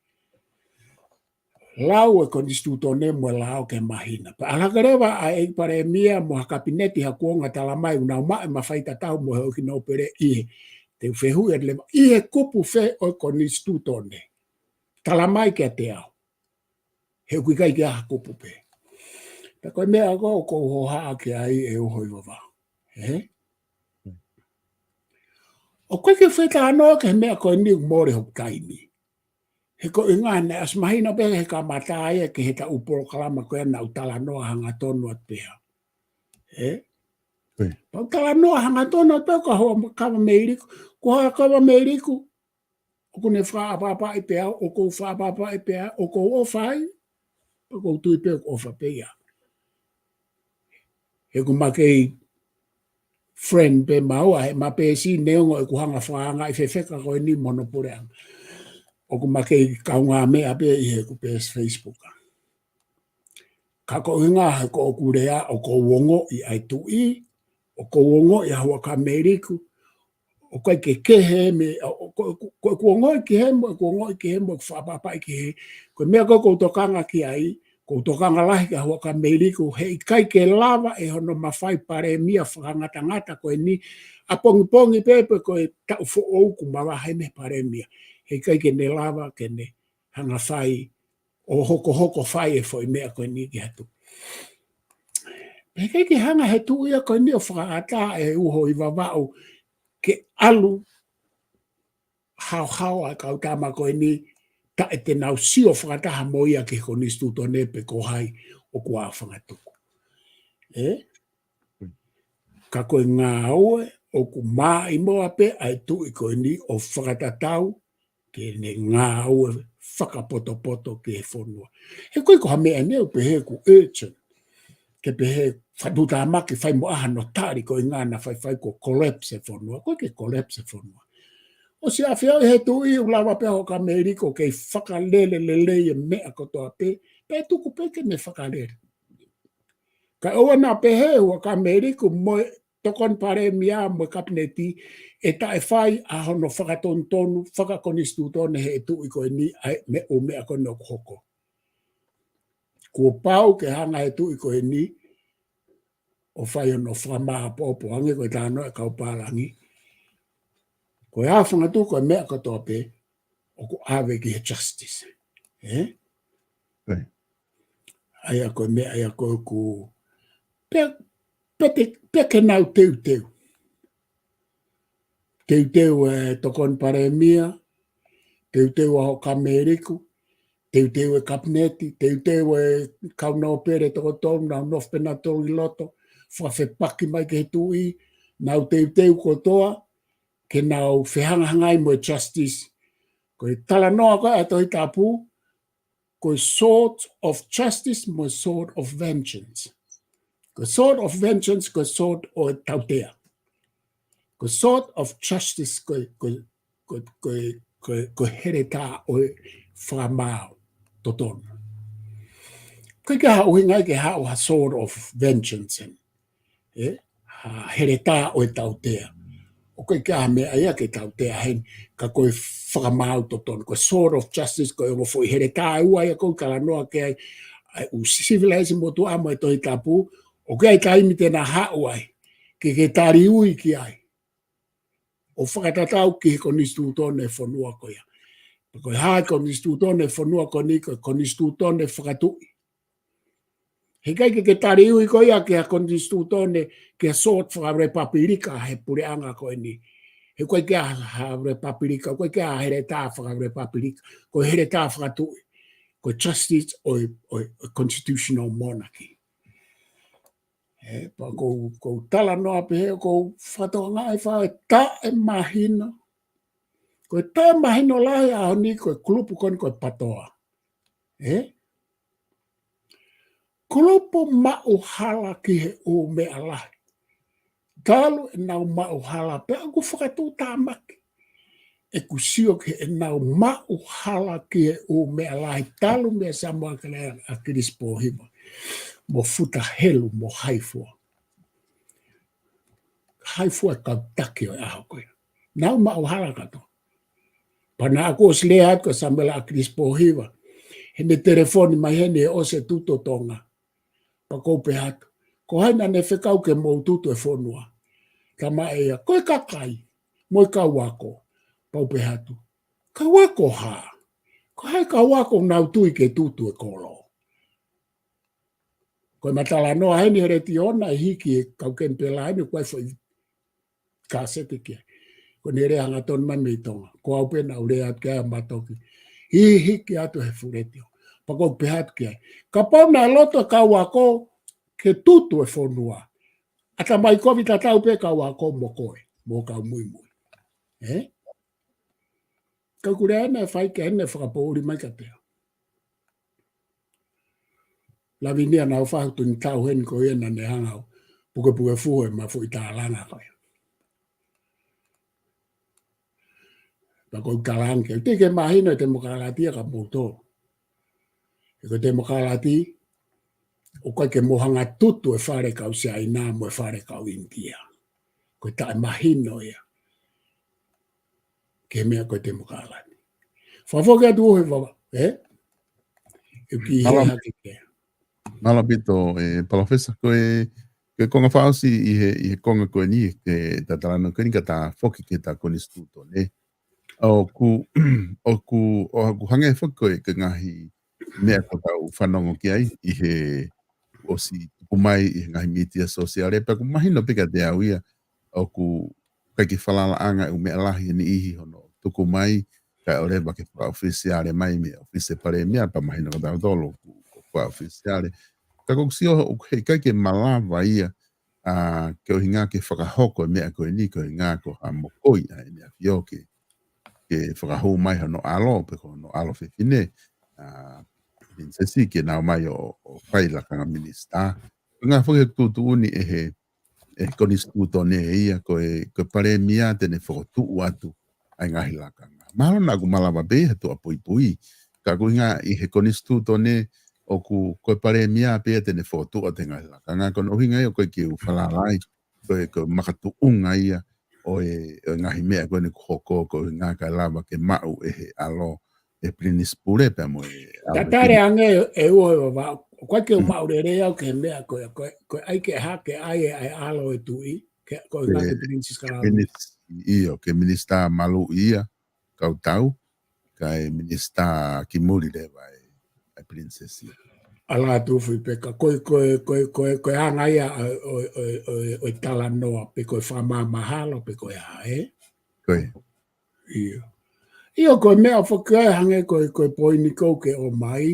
Lau e konisitūtone mo e lao ke mahino. Pea ʻalu hake leva ʻa e Palēmia mo ha Kapineti ha kuonga tala mai ʻoku nau maʻu e mafai tatau mo e houʻeiki nōpele ʻi he, te u fehuʻi atu leva, ʻi he kupu fē ʻo e konisitūtone. Tala mai kiate au. He ʻoku ʻikai ke ʻi ai ha kupu pē. Pea ko e meʻa ko ē ʻoku ou hohaʻa ki ai ʻe Uho ʻi Vavaʻu. Ē? ʻOku ʻikai ke fetalanoa ki he meʻa ko eni ʻoku mole hoku taimi. He ko e ʻuhinga naʻe ʻosi mahino pē he kamata ia ki heʻetau polokalama ko ē naʻa ku talanoa hangatonu atu pē au. Ē? Pea u talanoa hangatonu atu pē au ki he Huʻakavameiliku. Ko e Huʻakavameiliku, ʻoku ne fakaʻapaʻapaʻi pē au, ʻoku ou fakaʻapaʻapaʻi pē au, ʻoku ou ʻofa ai, ʻoku ou tui pē ʻoku ʻofa pē ia. He ʻoku ma kei friend pē maua, he ma pēsi neongo ʻeku hanga fakaangaʻi fefeka ko eni mo hono puleʻanga. ʻOku ma kei kaungāmeʻa pē ʻi heʻeku pēsi Facebook. Ka ko e ʻuhinga he ko ʻeku lea ʻoku ou ongoʻi ʻa e tuʻi, ʻoku ou ongoʻi ʻa Huʻakavameiliku, ʻoku ʻikai ke kehe mei, ʻo, ʻo, ko, ko, ko ʻeku ongoʻi ki he mo, ʻeku ongoʻi ki he mo, ʻeku fakaʻapaʻapaʻi ki he. Ko e meʻa ko ē ʻoku ou tokanga ki ai, ʻoku ou tokanga lahi kia Huʻakavameiliku, heʻikai ke lava ʻe hono mafai Palēmia fakangatangata ko eni, ʻapongipongi pē pe ko e taʻu foʻou kuo mavahe mei he Palēmia. Heʻikai ke ne lava ke ne hanga fai ʻo hokohoko fai e foʻi meʻa ko eni ki ha tuʻi. Pea heʻikai ke hanga he tuʻi ia ko eni ʻo fakaʻatā ʻe Uho ʻi Vavaʻu ke ʻalu haohaoa e kau tama ko eni taʻe te nau sio fakataha mo ia ki he konisitūtone pe ko hai ʻoku ʻaofangatuku. Ē? Ka ko e ngāue ʻoku maʻimoa pē ʻa e tuʻi ko eni ʻo fakatatau ke ne ngāue fakapotopoto ki he fonua. He ʻoku ʻikai ko ha meʻa eni ʻoku pehē ʻoku urgent. Ke pehē fatutamaki fai mo ʻaha no tali ko e ʻuhinga naʻa faifai kuo collapse e fonua. ʻOku ʻikai ke collapse e fonua. ʻOsi ʻafioʻi he tuʻi ʻoku lava pē Huʻakavameiliku ʻo kei fakalele lelei e meʻa kotoa pē, pea tuku pē ke ne fakalele. Ka ʻoua naʻa pehē Huʻakavameiliku mo e tokoni Palēmia mo e Kapineti ʻe taʻe fai ʻa hono fakatonutonu fakakonisitūtone he tuʻi ko eni ʻa e meʻa, ʻū meʻa ko eni ʻoku hoko. Kuo pau ke hanga he tuʻi ko eni ʻo fai hono fakamāʻopoʻopo ange ko e talanoa ʻa e kau pālangi. Ko e ʻaho fakangatuku ko e meʻa kotoa pē ʻoku ʻave ki he justice. Ē? ʻA ia ko e meʻa ia ko ʻeku pea, pea te, pea ke nau teuteu. Teuteu e tokoni palēmia, teuteu ʻa ho kameliku, teuteu e kapineti, teuteu e kau nōpele toko tolu, nau nofo pē nau tolu ʻi loto, fakafepaki mai ki he tuʻi, nau teuteu kotoa, ke nau fehangahangai mo e justice. Ko e talanoa ko ē ʻa e Tohi Tapu, ko e sword of justice mo e sword of vengeance. Ko e sword of vengeance, ko e sword ʻo e tautea. Ko e sword of justice, ko e, ko e, ko e, ko e, ko e, ko e heletā ʻo e fakamaau totonu. ʻOku ʻikai ke ha ʻuhinga ia ke haʻu ha sword of vengeance, ē? Ha heletā ʻo e tautea. ʻOku ʻikai ke ʻi ai ha meʻa ia ke tautea heni, ka ko e fakamaau totonu, ko e sword of justice, ko e ongo foʻi heletā ʻe ua ia ʻoku ou talanoa ki ai, ʻa e ʻū civilization motuʻa mo e Tohi Tapu, ʻoku ʻi ai e taimi te na haʻu ai, ke ke taliui ki ai. ʻO fakatatau ki he konisitūtone e fonua ko ia. Ko e hā e konisitūtone e fonua ko eni, ko e konisitūtone fakatuʻi. Heʻikai ke ke taliui koe ia ki ha konisitūtone, ki ha sword fakarepapilika he puleʻanga ko eni. He ʻoku ʻikai ke ʻi ai ha repapilika, ʻoku ʻikai ke ʻi ai ha heletā fakarepapilika. Ko e heletā fakatuʻi. Ko e justice ʻo e, ʻo e, ʻo e constitutional monarchy. Ē, pea ʻoku ou, ʻoku ou talanoa pē he ʻoku ou fakatokangaʻi ʻe fai e taʻemahino. Ko e taʻemahino lahi ʻaho ni ko e kulupu ko eni ko e PATOA. Ē? Kulupu maʻuhala ki he ʻū meʻa lahi. Talu ʻenau maʻuhala pea ʻoku fakatuʻutāmaki ʻeku sio ki heʻenau maʻuhala ki he ʻū meʻa lahi talu meia Samuela ʻAkilisi Pōhiva, mo Futa Helu, mo Haifua. Haifua e kau taki ʻo e ʻaho ko ia. Nau maʻuhala kātoa. Pea naʻá ku ʻosi lea atu kia Samuela ʻAkilisi Pōhiva. Heʻene telefoni mai heni he ʻosi e tutu ʻo Tonga. Pea ʻoku ou pehē atu, ko hai naʻá ne fekau ke mou tutu e fonua? Tala mai ʻe ia, ko e kakai, mo e kau ako. Pea u pehē atu, kau ako hā? Ko hai kau ako ʻoku nau tui ke tutu e kolo? Ko ʻema talanoa heni he letiō naʻe hiki ʻe he kau kenipela heni, ʻoku ʻi ai e foʻi kāseti ki ai. Ko ʻene lea hangatonu mai mei Tonga. Ko au pē naʻá ku lea atu ki ai ʻa Matoki. Hihiki atu he fuʻu letiō. Pea ʻoku ou pehē atu ki ai, kapau naʻe loto e kau ako ke tutu e fonua, ʻatamai kovi tatau pē kau ako mo koe, mo e kau muimui. Ē? Ka ʻoku ou lea ʻeni ʻe fai ke ʻene fakapoʻuli mai kiate au. Lavinia, naʻá ku faʻa tuʻu ni tau heni ko ia naʻá ne hanga ʻo pukepuke fuhu ʻema foʻi tālanga ko ia. Pea ʻoku ou kalanga ke, teʻeki ke mahino e temokalati ia kia moutolu. He ko e temokalati, ʻoku ʻikai ke mou hanga tutu e fale kau Siaina mo e fale kau ʻInitia. Ko e taʻemahino ia ki he meʻa ko e temokalati. Fakafoki atu he vava, ē? ʻE ki he Mālō. Hake ke. Mālō ʻaupito, ē, Palōfesa, ko e, ko e konga fakaʻosi ʻi he, ʻi he konga ko eni, ke ta talanoa ko eni ka ta foki ki he ta konisitūtone. ʻOku, ʻoku, ʻoku hangē foki ko e, ko e ngaahi meʻa ʻoku tau fanongo ki ai, ʻi he ʻosi tuku mai ʻi he ngaahi mītia sōsiale, pea ʻoku mahino pē kiate au ia, ʻoku ʻikai ke falalaʻanga e ʻū meʻa lahi ʻe niʻihi hono tuku mai, kae ʻoleva ke fakaʻofisiale mai mei he ʻōfisi Palēmia, pea mahino kia tautolu ʻoku, ʻoku fakaʻofisiale. Ka ʻoku ou sio ʻoku heʻikai ke malava ia, ʻa, ke ʻuhinga ke fakahoko e meʻa ko eni, ko e ʻuhinga ko ha mokoi ʻa ʻEne ʻAfio ke, ke fakahū mai hono ʻalo, pe ko hono ʻalo fefine, ʻa, Pilinisesi ke nau mai ʻo, ʻo fai lakanga minisitā. Ko e ʻuhinga foki he tuʻutuʻuni ʻe he, ʻe he konisitūtone ia, ko e, ko e Palēmia te ne fokotuʻu atu ʻa e ngaahi lakanga. Mahalo naʻa ʻoku malava pē ia he tuʻa puipui. Ka ko e ʻuhinga ʻi he konisitūtone ʻoku, ko e Palēmia pē ia te ne fokotuʻu atu e ngaahi lakanga. Ko hono ʻuhinga ia ʻoku ʻikai ke u falala ai, ko e, ko e makatuʻunga ia ʻo e, ʻo e ngaahi meʻa ko eni kuo hoko, ko e ʻuhinga kae lava ke maʻu ʻe he ʻalo, ʻe he Pilinisi Pule pea mo e ʻalo. Tatali ange ʻe ua ʻe vavau. ʻOku ʻikai ke u maʻu lelei au ki he meʻa ko e, ko e, ko e ʻai ke hake ai e, ʻa e ʻalo e tuʻi, ke, ko e ngaahi Princess Kalauni. Minis-, ʻio, ke minisitā maluʻi ia, kautau, kae minisitā ki muli leva e, e Princess ia. ʻA Lātūfuipeka, ko e, ko e, ko e, ko e, ko e anga ia ʻo, ʻo, ʻo, ʻo, ʻo e talanoa, pe ko e fakamāmahalo, pe ko e hā, ē? Ko e. ʻIo. ʻIo, ko e meʻa foki ē hangē ko e, ko e poini ʻoku ke ʻomai,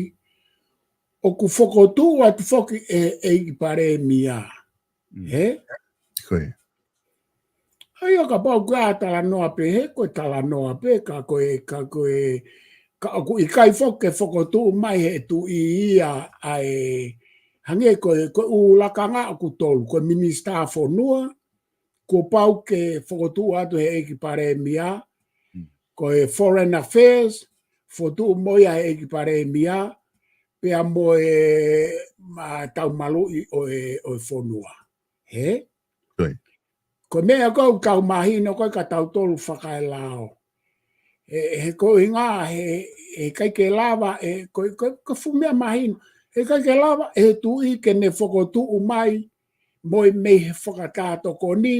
ʻoku fokotuʻu atu foki e, ʻEiki Palēmia. Mm. Ē? Ko e. ʻA ia kapau ko e talanoa pē, he ko e talanoa pē, ka ko e, ka ko e, ka ʻoku ʻikai foki ke fokotuʻu mai he tuʻi ia ʻa e, hangē ko e, ko e ʻū lakanga ʻoku tolu, ko e minisitā fonua, kuo pau ke fokotuʻu atu he ʻEiki Palēmia, Mm. ko e Foreign Affairs, fokotuʻu mo ia he ʻEiki Palēmia, pea mo e, ma, taumaluʻi ʻo e, ʻo e fonua. Ē? Ko e. Ko e meʻa ʻoku tau mahino ko e ka tautolu fakaelao. ʻE, he ko e ʻuhinga, he, he ʻikai ke lava, ʻe, ko, ko, ko e fuʻu meʻa mahino. He ʻikai ke lava, ʻe he tuʻi ke ne fokotuʻu mai, mo e mei he fakatātokoni,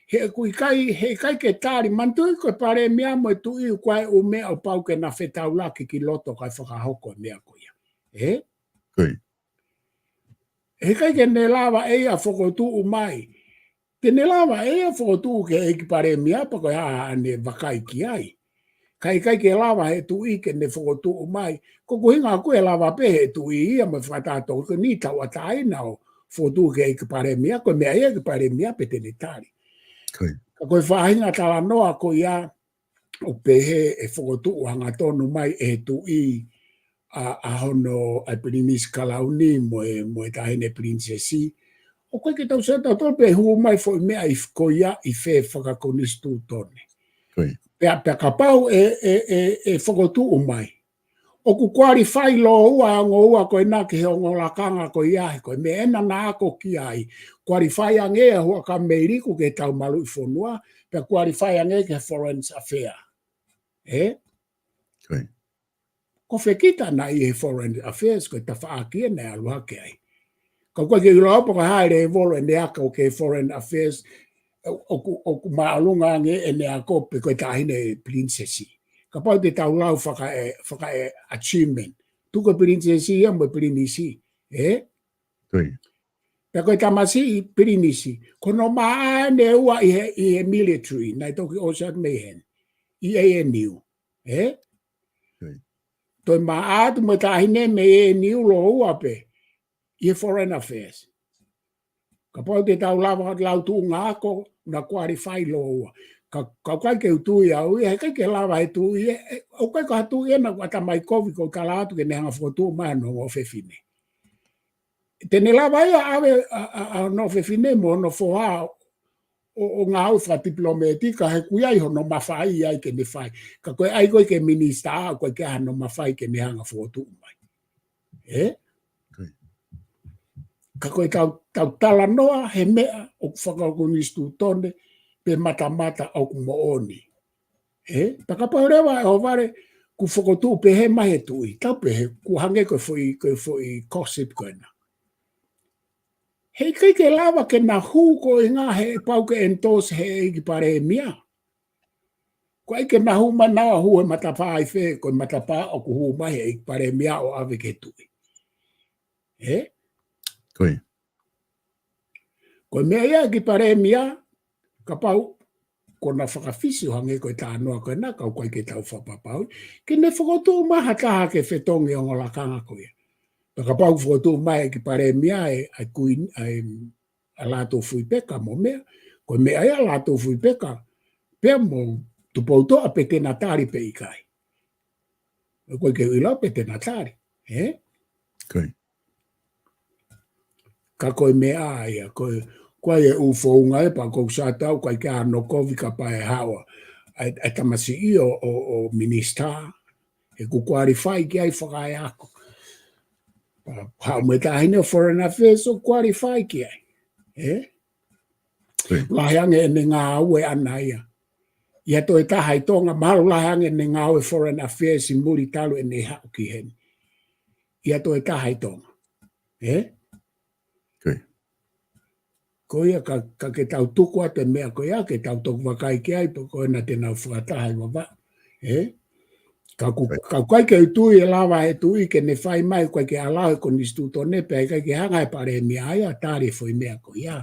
he ʻoku ʻikai, he ʻikai ke tali, manatuʻi ko e Palēmia mo e tuʻi ʻoku ʻi ai e ʻū meʻa ʻoku pau ke na fetaulaki ki loto kae fakahoko e meʻa ko ia. Ē? Ko e. He ʻikai ke ne lava ʻe ia fokotuʻu mai. Te ne lava ʻe ia fokotuʻu ki he ʻEiki Palēmia pea ko e hā haʻane vakai ki ai. Ka ʻikai ke lava he tuʻi ke ne fokotuʻu mai. Ko e ʻuhinga ʻoku lava pē he tuʻi ia mo e fakatātokoni tauʻatāina ʻo fokotuʻu ki he ʻEiki Palēmia, ko e meʻa ia ʻEiki Palēmia pē te ne tali. Ko e. Ka ko e faʻahinga talanoa ko ia ʻoku pehē ʻe fokotuʻu hangatonu mai ʻe he tuʻi ʻa, ʻa hono, ʻa e Pilinisi Kalauni mo e, mo e Taʻahine Pilinisesi. ʻOku ʻikai ke tau sio tautolu pe hū mai foʻi meʻa ʻi f-, ko ia ʻi fē fakakonisitūtone. Ko e. Pea, pea kapau ʻe, ʻe, ʻe, ʻe fokotuʻu mai. ʻOku qualify lōua e ongo ua ko ena ki he ongo lakanga ko ia he ko e meʻa ena naʻa ako ki ai. Qualify ange ʻa e Huʻakau Meiliku ki he taumaluʻi fonua, pea qualify ange ki he Foreign Affairs. Ē? Ko e. Ko fē kita naʻe ʻi he Foreign Affairs, ko e tafaʻaki ia naʻe ʻalu hake ai. Ka ʻoku ʻikai ke u ʻilo pe ko e hā e lēvolo ʻene ako ki he Foreign Affairs, ʻo, ʻoku, ʻoku māʻolunga ange ʻene ako pe ko e Taʻahine Pilinisesi. Kapau te tau lau faka-, ʻe, faka-, ʻe, achievement. Tuku e Pilinisesi ia mo e Pilinisi, ē? Ko e. Pea ko e tamasiʻi Pilinisi. Ko hono maʻa ʻe ua ʻi he, ʻi he military, naʻe toki ʻosi atu mei heni. ʻI A N U. Ē? Ko e. Toe maʻa atu mo e Taʻahine mei A N U lōua pē. ʻI he Foreign Affairs. Kapau te tau lava lau tuʻunga ako, na qualify lōua. Ka, ka ʻoku ʻikai ke u tui au ia, he ʻikai ke lava he tuʻi, ʻe, ʻe, ʻoku ʻikai ko ha tuʻi ena ʻoku ʻatamai kovi ʻoku tala atu ke ne hanga fokotuʻu mai hono ʻofefine. Te ne lava ia ʻave ʻa, ʻa, ʻa hono ʻofefine mo hono foha ʻo, ʻo ngāue fakatipilōmētika he ʻoku ʻi ai hono mafai ai ke ne fai. Ka ko e ʻai ko ē ke minisitā, ʻoku ʻikai ke ʻi ai hano mafai ke ne hanga fokotuʻu mai. Ē? Ko e. Ka ko e tau, tau talanoa he meʻa ʻoku fakakonisitūtone pe matamata ʻoku moʻoni. Ē? Pea kapau leva ʻe ʻohovale kuo fokotuʻu pehē mai he tuʻi. Tau pehē, kuo hangē ko e foʻi, ko e foʻi gossip ko ena. He ʻikai ke lava ke na hū ko e ngaahi ʻe pau ke endorse he ʻEiki Palēmia. Ko e ʻai ke na hū mai na hū he matapā ʻi fē, ko e matapā ʻoku hū mai he ʻEiki Palēmia ʻo ʻave ki he tuʻi. Ē? Ko e. Ko e meʻa ia ʻEiki Palēmia, kapau, ko na fakafisi ʻo hangē ko e talanoa ko ena, ka ʻoku ʻikai ke tau fakapapauʻi. Ke ne fokotuʻu mai ha taha ke fetongi ongo lakanga ko ia. Pea kapau fokotuʻu mai ʻEiki Palēmia ʻe, ʻa e Kuini, ʻa e, ʻa Lātūfuipeka mo meʻa, ko e meʻa ia ʻa Lātūfuipeka, pea mo Tupoutoʻa pe te na tali pe ʻikai. ʻOku ʻikai ke u ʻilo pe te na tali, ē? Ko e. Ka ko e meʻa ia, ko e, ko e ʻū founga ē, pea ʻoku ou sio atu au, ʻoku ʻikai ke ʻi ai hano kovi kapau ʻe haʻu ʻa e, ʻa e tamasiʻi ʻo, ʻo, ʻo minisitā, he ʻoku qualify ki ai fakaeako. Pea haʻu mo e Taʻahine ʻo Foreign Affairs ʻoku qualify ki ai. Ē? Ko e. Lahi ange ʻene ngāue ʻaʻana ia. ʻI ha toe taha ʻi Tonga, mahalo lahi ange ʻene ngāue Foreign Affairs ʻi muli talu ʻene haʻu ki heni. ʻI ha toe taha ʻi Tonga. Ē? Ko ia ka, ka ke tau tuku atu e meʻa ko ia, ke tau toki vakai ki ai, pe ko ena te nau fakataha ʻi Vavaʻu. Ē? Ka ʻoku, ka ʻoku ʻikai ke u tui ʻe lava he tuʻi ke ne fai mai, ʻoku ʻikai ke ʻalu he konisitūtone, pea ʻikai ke hanga he palēmia ia ʻo tali e foʻi meʻa ko ia.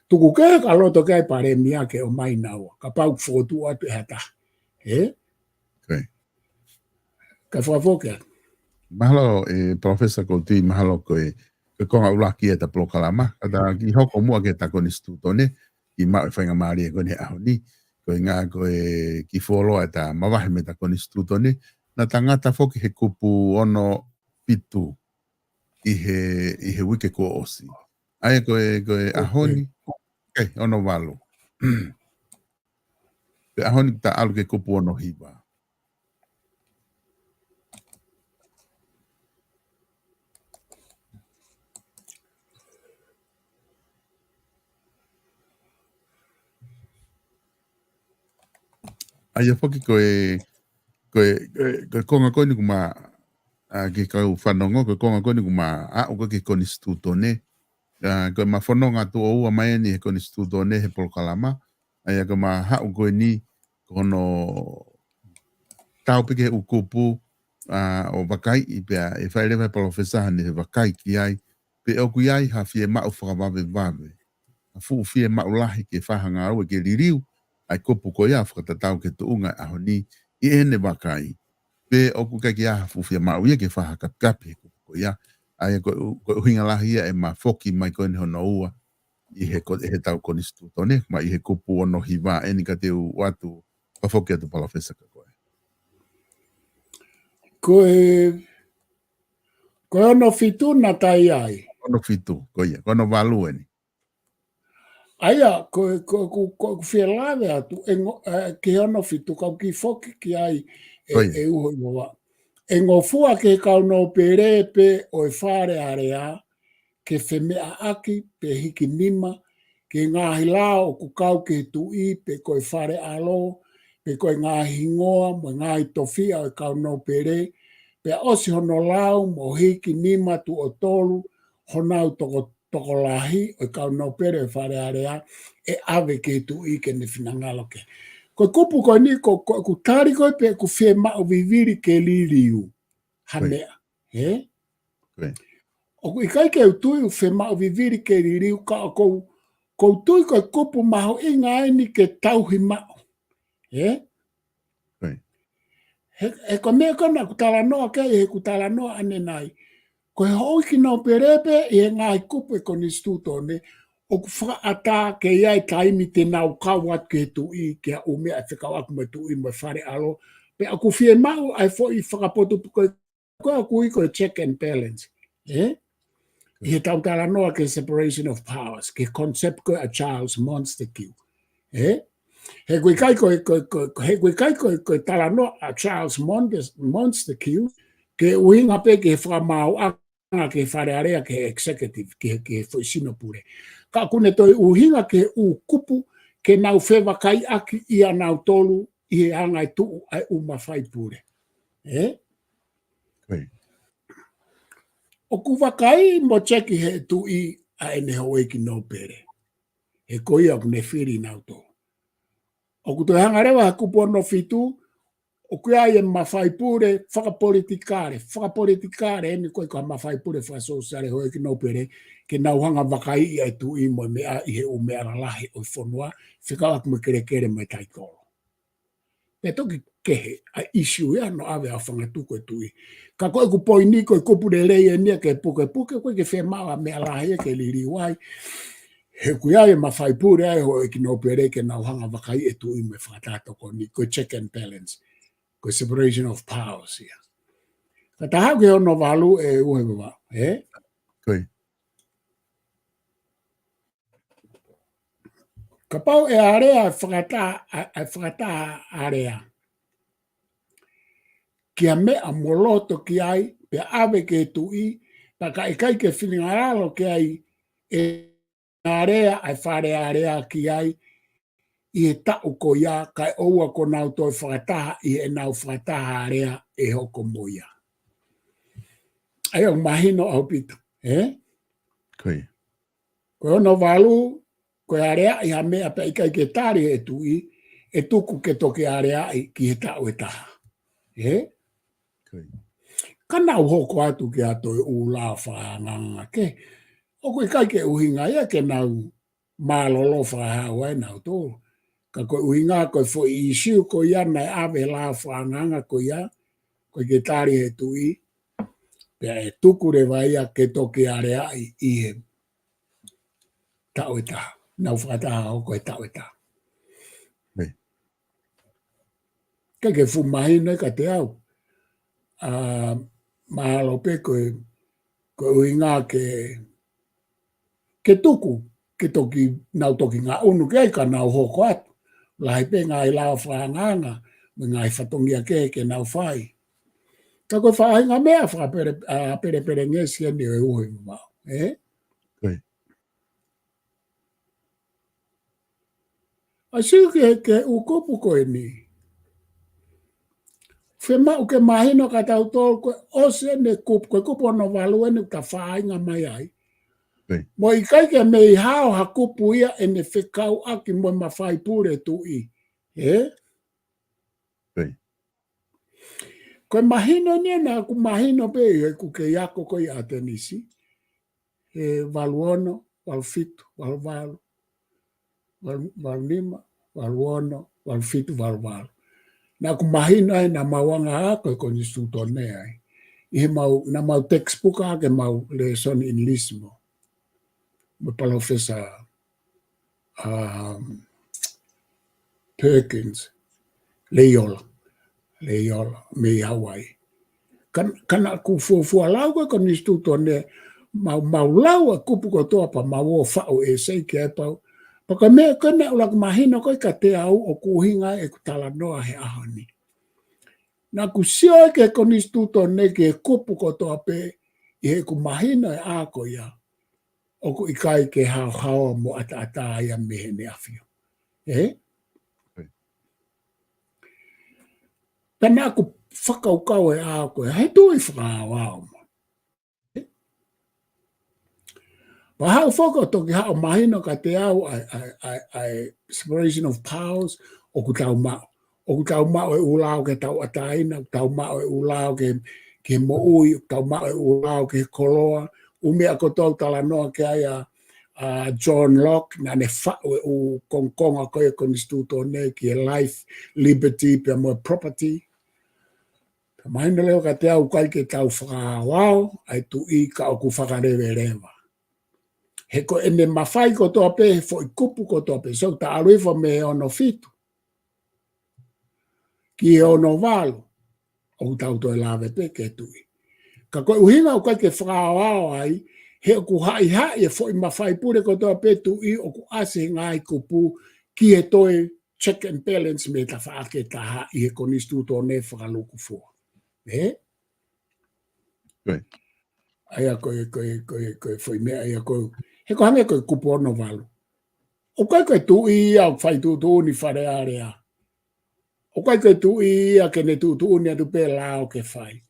Tuku kehe ka loto ki ai palēmia ke ʻomai naua. Kapau ʻoku fokotuʻu atu ʻe ha taha. Ē? Ka fakafoki atu. Mahalo, ē, Palōfesa Kouti, mahalo ko e, ko e konga ʻuluaki ʻeta polokalama, ka ta kiʻi hoko muʻa ki heʻeta konisitūtone, kiʻi maʻu e faingamālie ko eni he ʻaho ni, ko e ʻuhinga ko e kiʻi fuoloa ʻeta mavahe mei heʻeta konisitūtone, naʻa ta ngata foki he kupu ono fitu ʻi he, ʻi he uike kuo ʻosi. ʻA ia ko e, ko e ʻaho ni, ē, ono valu. Pea ʻaho ni ta ʻalu ki he kupu ono hiva. ʻA ia foki ko e, ko e, ko e, ko e konga ko eni ʻoku ma, ʻa, ki he kau fanongo, ko e konga ko eni ʻoku ma aʻu ko ē ki he konisitūtone. ʻA, ko e ma fononga tuʻo ua mai eni he konisitūtone he polokalama. ʻA ia ko e ma haʻu ko eni ko hono tau pē ki he ʻū kupu, ʻa, ʻo vakaiʻi pea ʻe fai leva he palōfesa hano vakai ki ai, pe ʻoku ʻi ai ha fiemaʻu fakavavevave, ha fuʻu fiemaʻu lahi ke fai ha ngāue ke liliu ʻa e kupu ko ia fakatatau ki he tuʻunga ʻo e ʻaho ni ʻi heʻene vakai. Pe ʻoku ʻikai ke ʻi ai ha fuʻu fiemaʻu ia ke fai ha kapikapi he kupu ko ia. ʻA ia ko e ʻu-, ko e ʻuhinga lahi ia ʻema foki mai ko eni hono ua ʻi he ko-, ʻi heʻetau konisitūtone, ma ʻi he kupu ono hiva eni ka te u ʻoatu, fakafoki atu Palōfesa kia koe. Ko e, ko e ono fitu naʻa ta ʻi ai. Ono fitu, ko ia, ko e ono valu eni. ʻA ia, ko, ko, ko, ko, ko e fie lave atu, ʻe ngo-, ē, ki he ono fitu ka u kiʻi foki ki ai ē, ʻe uho ʻi Vavaʻu. ʻE ngofua ki he kau nōpele pē ʻo e Fale Alea, ke femeʻaʻaki pe hiki nima, ki he ngaahi lao ʻoku kau ki he tuʻi pe ko e fale ʻalo, pe ko e ngaahi hingoa mo e ngaahi tofiʻa ʻo e kau nōpele, pea ʻosi hono lau mo hiki nima tuʻo tolu honau toko tokolahi ʻo e kau nōpele ʻo e Fale Alea ʻe ʻave ki he tuʻi ke ne finangalo ki ai. Ko e kupu ko eni, ko, ko, ʻoku tali ko ē pe ʻoku fiemaʻu vivili ke liliu ha meʻa, ē? ʻOku ʻikai ke u tui ʻoku fiemaʻu vivili ke liliu ka ʻoku ou, ʻoku ou tui ko e kupu mahuʻinga eni ke tauhi maʻu. Ē? He, he ko e meʻa ko ena ʻoku talanoa ki ai, he ʻoku talanoa ʻanenai. Ko e houʻeiki nōpele pē ʻi he ngaahi kupu ʻo e konisitūtone, ʻoku fakaʻatā ke ʻi ai e taimi te nau kau atu ki he tuʻi, ki ha ʻū meʻa ʻe fekauʻaki mo e tuʻi mo e fale ʻalo. Pea ʻoku fiemaʻu ʻa e foʻi fakapotopotoʻi ko ē ʻoku ui ko e check and balance. Ē? ʻI heʻetau talanoa ki he separation of powers, ki he concept ko ē ʻa Charles Montesquieu. Ē? He ʻoku ʻikai ko e, ko e, ko e, he ʻoku ʻikai ko e, ko e talanoa ʻa Charles Montes-, Montesquieu, ke ʻuhinga pē ki he fakamaauʻanga ki he Fale Alea, ki he executive, ki he, ki he foʻi sino pule. Ka ʻoku ne toe ʻuhinga ki he ʻū kupu, ke nau fevakaiʻaki ʻia nautolu ʻi he anga e tuʻu ʻa e ʻū mafai pule. Ē? ʻOku vakai mo cheki he tuʻi ʻa ʻene houʻeiki nōpele. He ko ia ʻoku ne fili nautolu. ʻOku toe hanga leva he kupu ono fitu, ʻoku ʻi ai e mafai pule fakapolitikale, fakapolitikale eni ko e ko e mafai pule fakasōsiale houʻeiki nōpele, ke nau hanga vakaiʻi ʻa e tuʻi mo e meʻa ʻi he ʻū meʻa lalahi ʻo e fonua, fekauʻaki mo e kelekele mo e taitolo. Pea toki kehe ʻa e issue ia ʻo ʻave ʻo fangatuku e tuʻi. Ka ko ʻeku poini ko e kupu lelei eni ia ke pukepuke, ʻoku ʻikai ke fiemaʻu ha meʻa lahi ia ke liliu ai. He ʻoku ʻi ai e mafai pule ʻa e houʻeiki nōpele ke nau hanga vakaiʻi e tuʻi mo e fakataha tokoni, ko e check and balance, ko e separation of powers ia. Ka ta haʻu ki he ono valu ʻe uho ʻi Vavaʻu, ē? Kapau ʻe alea e fakataha, ʻa, ʻa e fakataha alea ki ha meʻa mo loto ki ai, pea ʻave ki he tuʻi, pea ka ʻikai ke finangalo ki ai, ʻe alea ʻa e Fale Alea ki ai, ʻi he taʻu ko ia, kae ʻoua kuo nau toe fakataha ʻi heʻenau fakataha alea ʻe hoko mo ia. ʻA ia ʻoku mahino ʻaupito, ē? Ko ia. Ko e ono valu, ko e aleaʻi ha meʻa pea ʻikai ke tali ʻe he tuʻi, ʻe tuku ke toki aleaʻi ki he taʻu ʻe taha. Ē? Ko ia. Ka nau hoko atu ki ha toe ʻū lao fakaangaanga kehe. ʻOku ʻikai ke ʻuhinga ia ke nau mālōlō fakahau ai nautolu. Ka ko e ʻuhinga ko e foʻi ʻīsiu ko ia naʻe ʻave he lao fakaangaanga ko ia, ʻoku ʻikai ke tali ʻe he tuʻi, pea ʻe tuku leva ia ke toki aleaʻi ʻi he taʻu ʻe taha. Nau fakataha hoko he taʻu ʻe taha. Ē. Ke ke fuʻu mahino ia kiate au. ʻA, mahalo pē ko e, ko e ʻuhinga ke, ke tuku, ke toki, nau toki ngaʻunu ki ai ka nau hoko atu. Lahi pē ngaahi lao fakaangaanga, mo e ngaahi fatongia kehe ke nau fai. Ka ko e faʻahinga meʻa fakapele-, ʻa, pelepelengesi eni ʻo e uho ʻi Vavaʻu, ē? Ko ia. ʻA, sio ki he, ki he ʻū kupu ko eni. Fiemaʻu ke mahino kiate kitautolu ko e ʻosi eni e kupu, ko e kupu ono valu eni ʻoku ta fāinga mai ai. Ko ia. Mo e ʻikai ke mei hao ha kupu ia ʻene fekauʻaki mo e mafai pule tuʻi. Ē? Ko ia. Ko e mahino ni naʻa ku mahino pē ʻi heʻeku kei ako ko ē ʻi ʻAtenisi. He valu ono, valu fitu, valu valu, valu, valu nima, valu ono, valu fitu, valu valu. Naʻa ku mahino ai naʻa mau anga ako e konisitūtone ai. ʻI heʻemau, naʻa mau textbook ʻaki ʻemau lēsoni ʻInilisi mo, mo Palōfesa um, Perkins, Leiola, Leiola, mei Hawaii. Ka, ka naʻa ku fuofua lau ko e konisitūtone, mau, mau lau e kupu kotoa pea mau ō faʻu e ʻēsei ki ai pau. Pea ko e meʻa ko ē naʻe ʻuluaki mahino ko ē kiate au ʻoku ʻuhinga ʻeku talanoa he ʻaho ni. Naʻa ku sio ai ki he konisitūtone ki he kupu kotoa pē ʻi heʻeku mahino e ʻā ko ia. ʻOku ʻikai ke haohaoa mo ʻataʻatā ia mei heʻene ʻafio. Ē? Pea naʻa ku fakakaukau e ʻā ko ia, he tuʻi fakaaoao mo. Pea haʻu foki ʻo toki haʻu mahino kiate au ʻa e, ʻa e, ʻa e, ʻa e separation of powers ʻoku tau maʻu. ʻOku tau maʻu e ʻū lao ke tauʻatāina, ʻoku tau maʻu e ʻū lao ke, ke moʻui, ʻoku tau maʻu e ʻū lao ke koloa, ʻū meʻa kotoa ʻoku talanoa ki ai ʻa, ʻa John Locke, naʻa ne faʻu e ʻū kongokonga ko ē konisitūtone ki he life, liberty, pea mo e property. Pea mahino leva kiate au ʻoku ʻikai ke tau fakaaoao ʻa e tuʻi ka ʻoku fakaleveleva. He ko ʻene mafai kotoa pē, he foʻi kupu kotoa pē, so ta ʻalu hifo mei he ono fitu ki he ono valu, ʻoku tau toe lave pē ki he tuʻi. Ka ko e ʻuhinga ʻoku ʻikai ke fakaaoao ai, he ʻoku haʻihaʻi e foʻi mafai pule kotoa pē tuʻi ʻoku ʻasi he ngaahi kupu ki he toe check and balance mei he tafaʻaki ʻe taha ʻi he konisitūtone fakalūkufua. Ē? Right. ʻA ia ko e, ko e, ko e, ko e foʻi meʻa ia ko e, he ko e hangē ko e kupu ono valu. ʻOku ʻikai ko e tuʻi ia ʻoku fai tuʻutuʻuni Fale Alea. ʻOku ʻikai ko e tuʻi ia ke ne tuʻutuʻuni atu pē lao ke fai.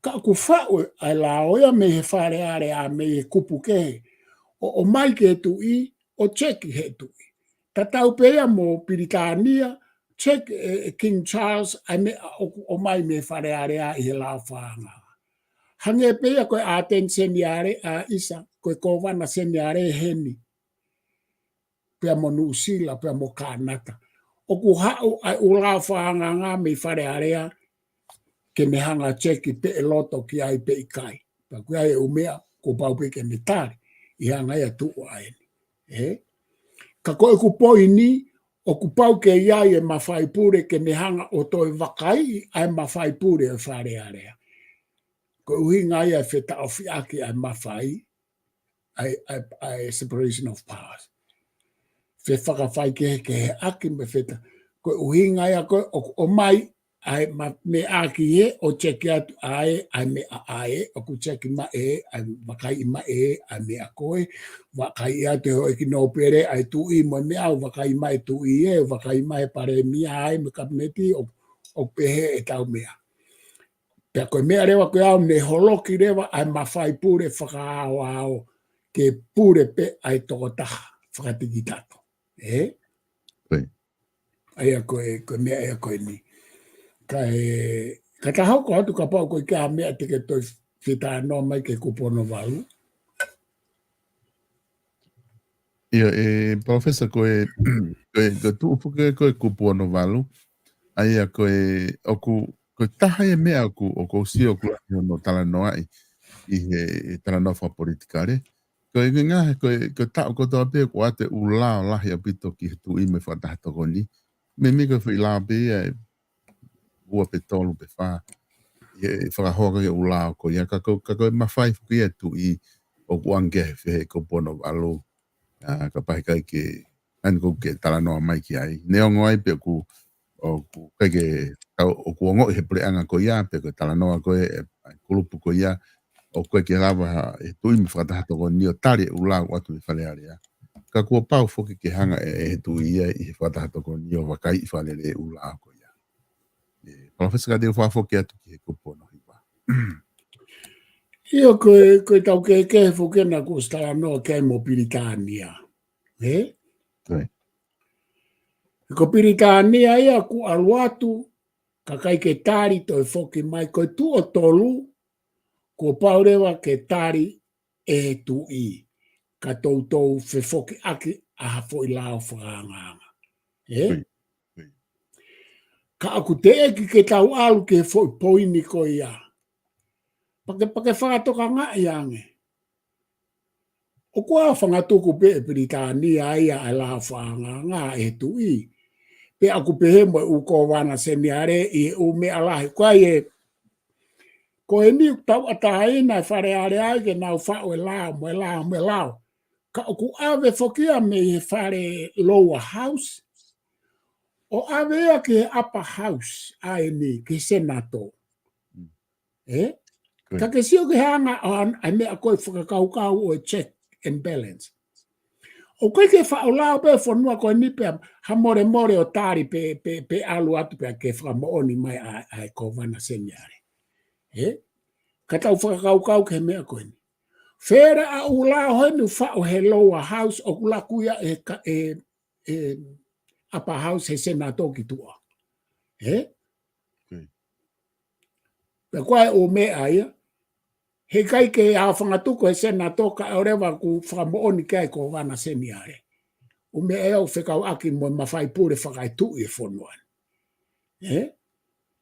Ka ʻoku faʻu ʻa e lao ia mei he Fale Alea mei he kupu kehe. ʻO, ʻomai ki he tuʻi, ʻo check ʻe he tuʻi. Tatau pē ia mo Pilitānia, check ʻe, ʻe King Charles ʻa e meʻa ʻoku ʻomai mei Fale Alea ʻi he lao fakaangaanga. Hangē pē ia ko e ʻĀteni Seniale, ʻa ʻisa, ko e kōvana Seniale heni. Pea mo Nuʻusila, pea mo Kānata. ʻOku haʻu ʻa e ʻū lao fakaangaanga mei Fale Alea, ke ne hanga check pe ʻe loto ki ai pe ʻikai. Pea ʻoku ʻi ai e ʻū meʻa, kuo pau pē ke ne tali, ʻi he anga ia tuʻu ʻa eni. Ē? Ka ko ʻeku poini, ʻoku pau ke ʻi ai e mafai pule ke ne hanga ʻo toe vakaiʻi ʻa e mafai pule ʻo e Fale Alea. Ko e ʻuhinga ia e fetaʻofiʻaki ʻa e mafai, ʻa e, ʻa e, ʻa e separation of powers. Fefakafaikehekeheʻaki mo e feta-, ko e ʻuhinga ia ko ē ʻoku ʻomai ʻa e ma-, meʻaki ē ʻo check atu ʻa e, ʻa e meʻa ʻa e, ʻoku check mai ē, ʻa e vakaiʻi mai ē, ʻa e meʻa ko ē, vakaiʻi atu ʻe he houʻeiki nōpele ʻa e tuʻi mo e meʻa ʻoku vakaiʻi mai e tuʻi ē, ʻoku vakaiʻi mai e palēmia ʻa e mo e kapineti ʻo, ʻo pehē ʻetau meʻa. Pea ko e meʻa leva ko ia ʻoku ne holoki leva ʻa e mafai pule fakaaoao. ke pule pē ʻa e tokotaha fakatikitato. Ē? ʻA ia ko e, ko e meʻa ia ko eni. Ka e, ka ta hoko atu kapau ko e hā e meʻa te ke toe fetalanoa mai ki he kupu ono valu. ʻIo, ʻe, Professor, ko e, ko e, ko e tuʻu foki ko e kupu ono valu. ʻA ia ko e, ʻoku, ko e taha e meʻa ʻoku, ʻoku ou sio ʻoku lahi hono talanoaʻi ʻi he talanoa fakapolitikale. Ko e ngaahi, ko e, ko e taʻu kotoa pē ʻoku ʻoatu e ʻū lao lahi ʻaupito ki he tuʻi mo e fakataha tokoni. Meimei ko e foʻi lao pē ia ʻe ua pe tolu pe fā. ʻE fakahoa ki he ʻū lao ko ia ka ko, ka ko e mafai foki ia e tuʻi ʻoku ʻange he kupu ono valu. ʻA, kapau ʻe ʻikai ke, ʻa eni ʻoku ke talanoa mai ki ai. Neongo ai pē ʻoku, ʻoku ʻikai ke, ka ʻoku ongoʻi he puleʻanga ko ia, pe ko e talanoa ko ē, ʻe, ʻa e kulupu ko ia, ʻoku ʻikai ke lava ha, he tuʻi mo e fakataha tokoni ʻo tali e ʻū lao ʻoku ʻoatu ʻi Fale Alea. Ka kuo pau foki ke hanga ʻe, ʻe he tuʻi ia ʻi he fakataha tokoni ʻo vakaiʻi fakalelei e ʻū lao ko ia. ʻE, Professor, ka te u fakafoki atu ki he kupu ono hiva. ʻIo, ko e, ko e tau kehekehe foki ena kuo ʻosi talanoa ki ai mo Pilitānia. Ē? Ko e. Ko Pilitānia ia kuo ʻalu atu, ka ʻikai ke tali toe foki mai, ko e tuʻo tolu, kuo pau leva ke tali ʻe he tuʻi, ka toutou fefokiʻaki ʻa ha foʻi lao fakaangaanga. Ē? Ko e. Ko e. Ka ʻoku teʻeki ke tau ʻalu ki he foʻi poini ko ia. Pea ke, pea ke fakatokangaʻi ange. ʻOku ʻaofangatuku pē ʻe Pilitānia ia ʻa e lao fakaangaanga ʻe he tuʻi. Pea ʻoku pehē mo e ʻū kōvana seniale ʻi he ʻū meʻa lahi. Ko ia ē, ko eni ʻoku tauʻatāina e Fale Alea ai ke nau faʻu e lao mo e lao mo e lao. Ka ʻoku ʻave foki ia mei he fale lower house, ʻo ʻave ia ki he upper house, ʻa eni, ki he Senatō. Mm. Ē? Ko e. Ka ke sio ki he anga ʻo e, ʻa e meʻa ko e fakakaukau ʻo e check and balance. ʻOku ʻikai ke faʻu lao pē fonua ko eni pea ha molemole ʻo tali pe, pe, pe ʻalu atu pea ke fakamoʻoni mai ʻa, ʻa e kōvana seniale. Ē? Ka tau fakakaukau ki he meʻa ko eni. Fēfē ʻa e ʻū lao heni ʻoku faʻu he lower house ʻoku laku ia ʻe ka, ʻe, ʻe upper house he Senatō ki tuʻa. Ē? Mm. Pea ko e ʻū meʻa ia, heʻikai ke ʻaofangatuku he Senatō kae ʻoua leva kuo fakamoʻoni ki ai e kōvana seniale. ʻŪ meʻa ia ʻoku fekauʻaki mo e mafai pule fakaetuʻi e fonua ni. Ē?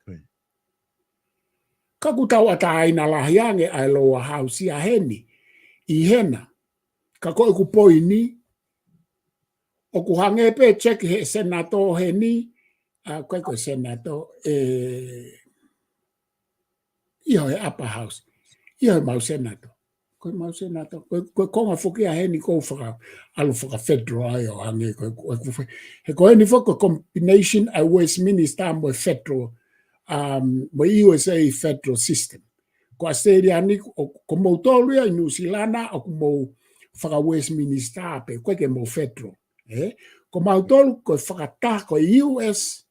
Ko e. Ka ʻoku tauʻatāina lahi ange ʻa e lower house ia heni, ʻi hena. Ka ko ʻeku poini, ʻoku hangē pē check he Senatō heni, ʻa, ko e, ko e Senatō, ʻe, ʻio he upper house, ʻio he mau Senatō. Ko e mau Senatō, ko e, ko e konga foki ia heni ʻoku faka, ʻalu faka-federal ai ʻo hangē ko e, ko e, ko e, he ko eni foki ko e combination ʻa e Westminster mo e federal, um, mo e U S A federal system. Ko ʻAositelēlia ni, ʻo, ko moutolu ia ʻi Nuʻusila na, ʻoku mou faka-Westminster pē, ʻoku ʻikai ke mou federal. Ē? Ko mautolu, ko e fakataha, ko e U S,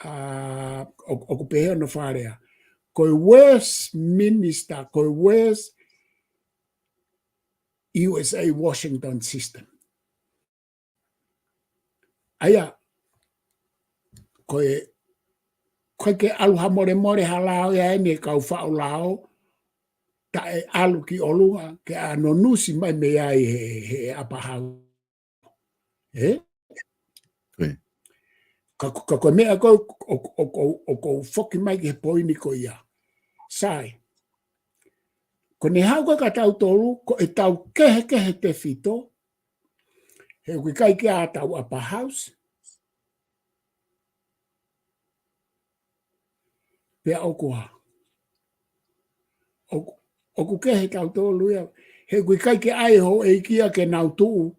ʻa, ʻo, ʻoku pehē hono fakalea. Ko e Westminster, ko e West U S A Washington system. ʻA ia, ko e, ʻoku ʻikai ke ʻalu ha molemole ha lao ia ʻe he kau faʻu lao, taʻe ʻalu ki ʻolunga, ke ʻā ʻo nunusi mai mei ai he, he upper house. Ē? Ko e. Ka, ka ko e meʻa ko ē, ʻo, ʻo, ʻo, ʻoku ou foki mai ki he poini ko ia. Sai. Ko ʻene haʻu ko ē kia tautolu, ko ʻetau kehekehe tefito, he ʻoku ʻikai ke ʻi ai ʻetau upper house. Pea ʻoku ʻa. ʻOku, ʻoku kehe tautolu ia. He ʻoku ʻikai ke ʻi ai e houʻeiki ia ke nau tuʻu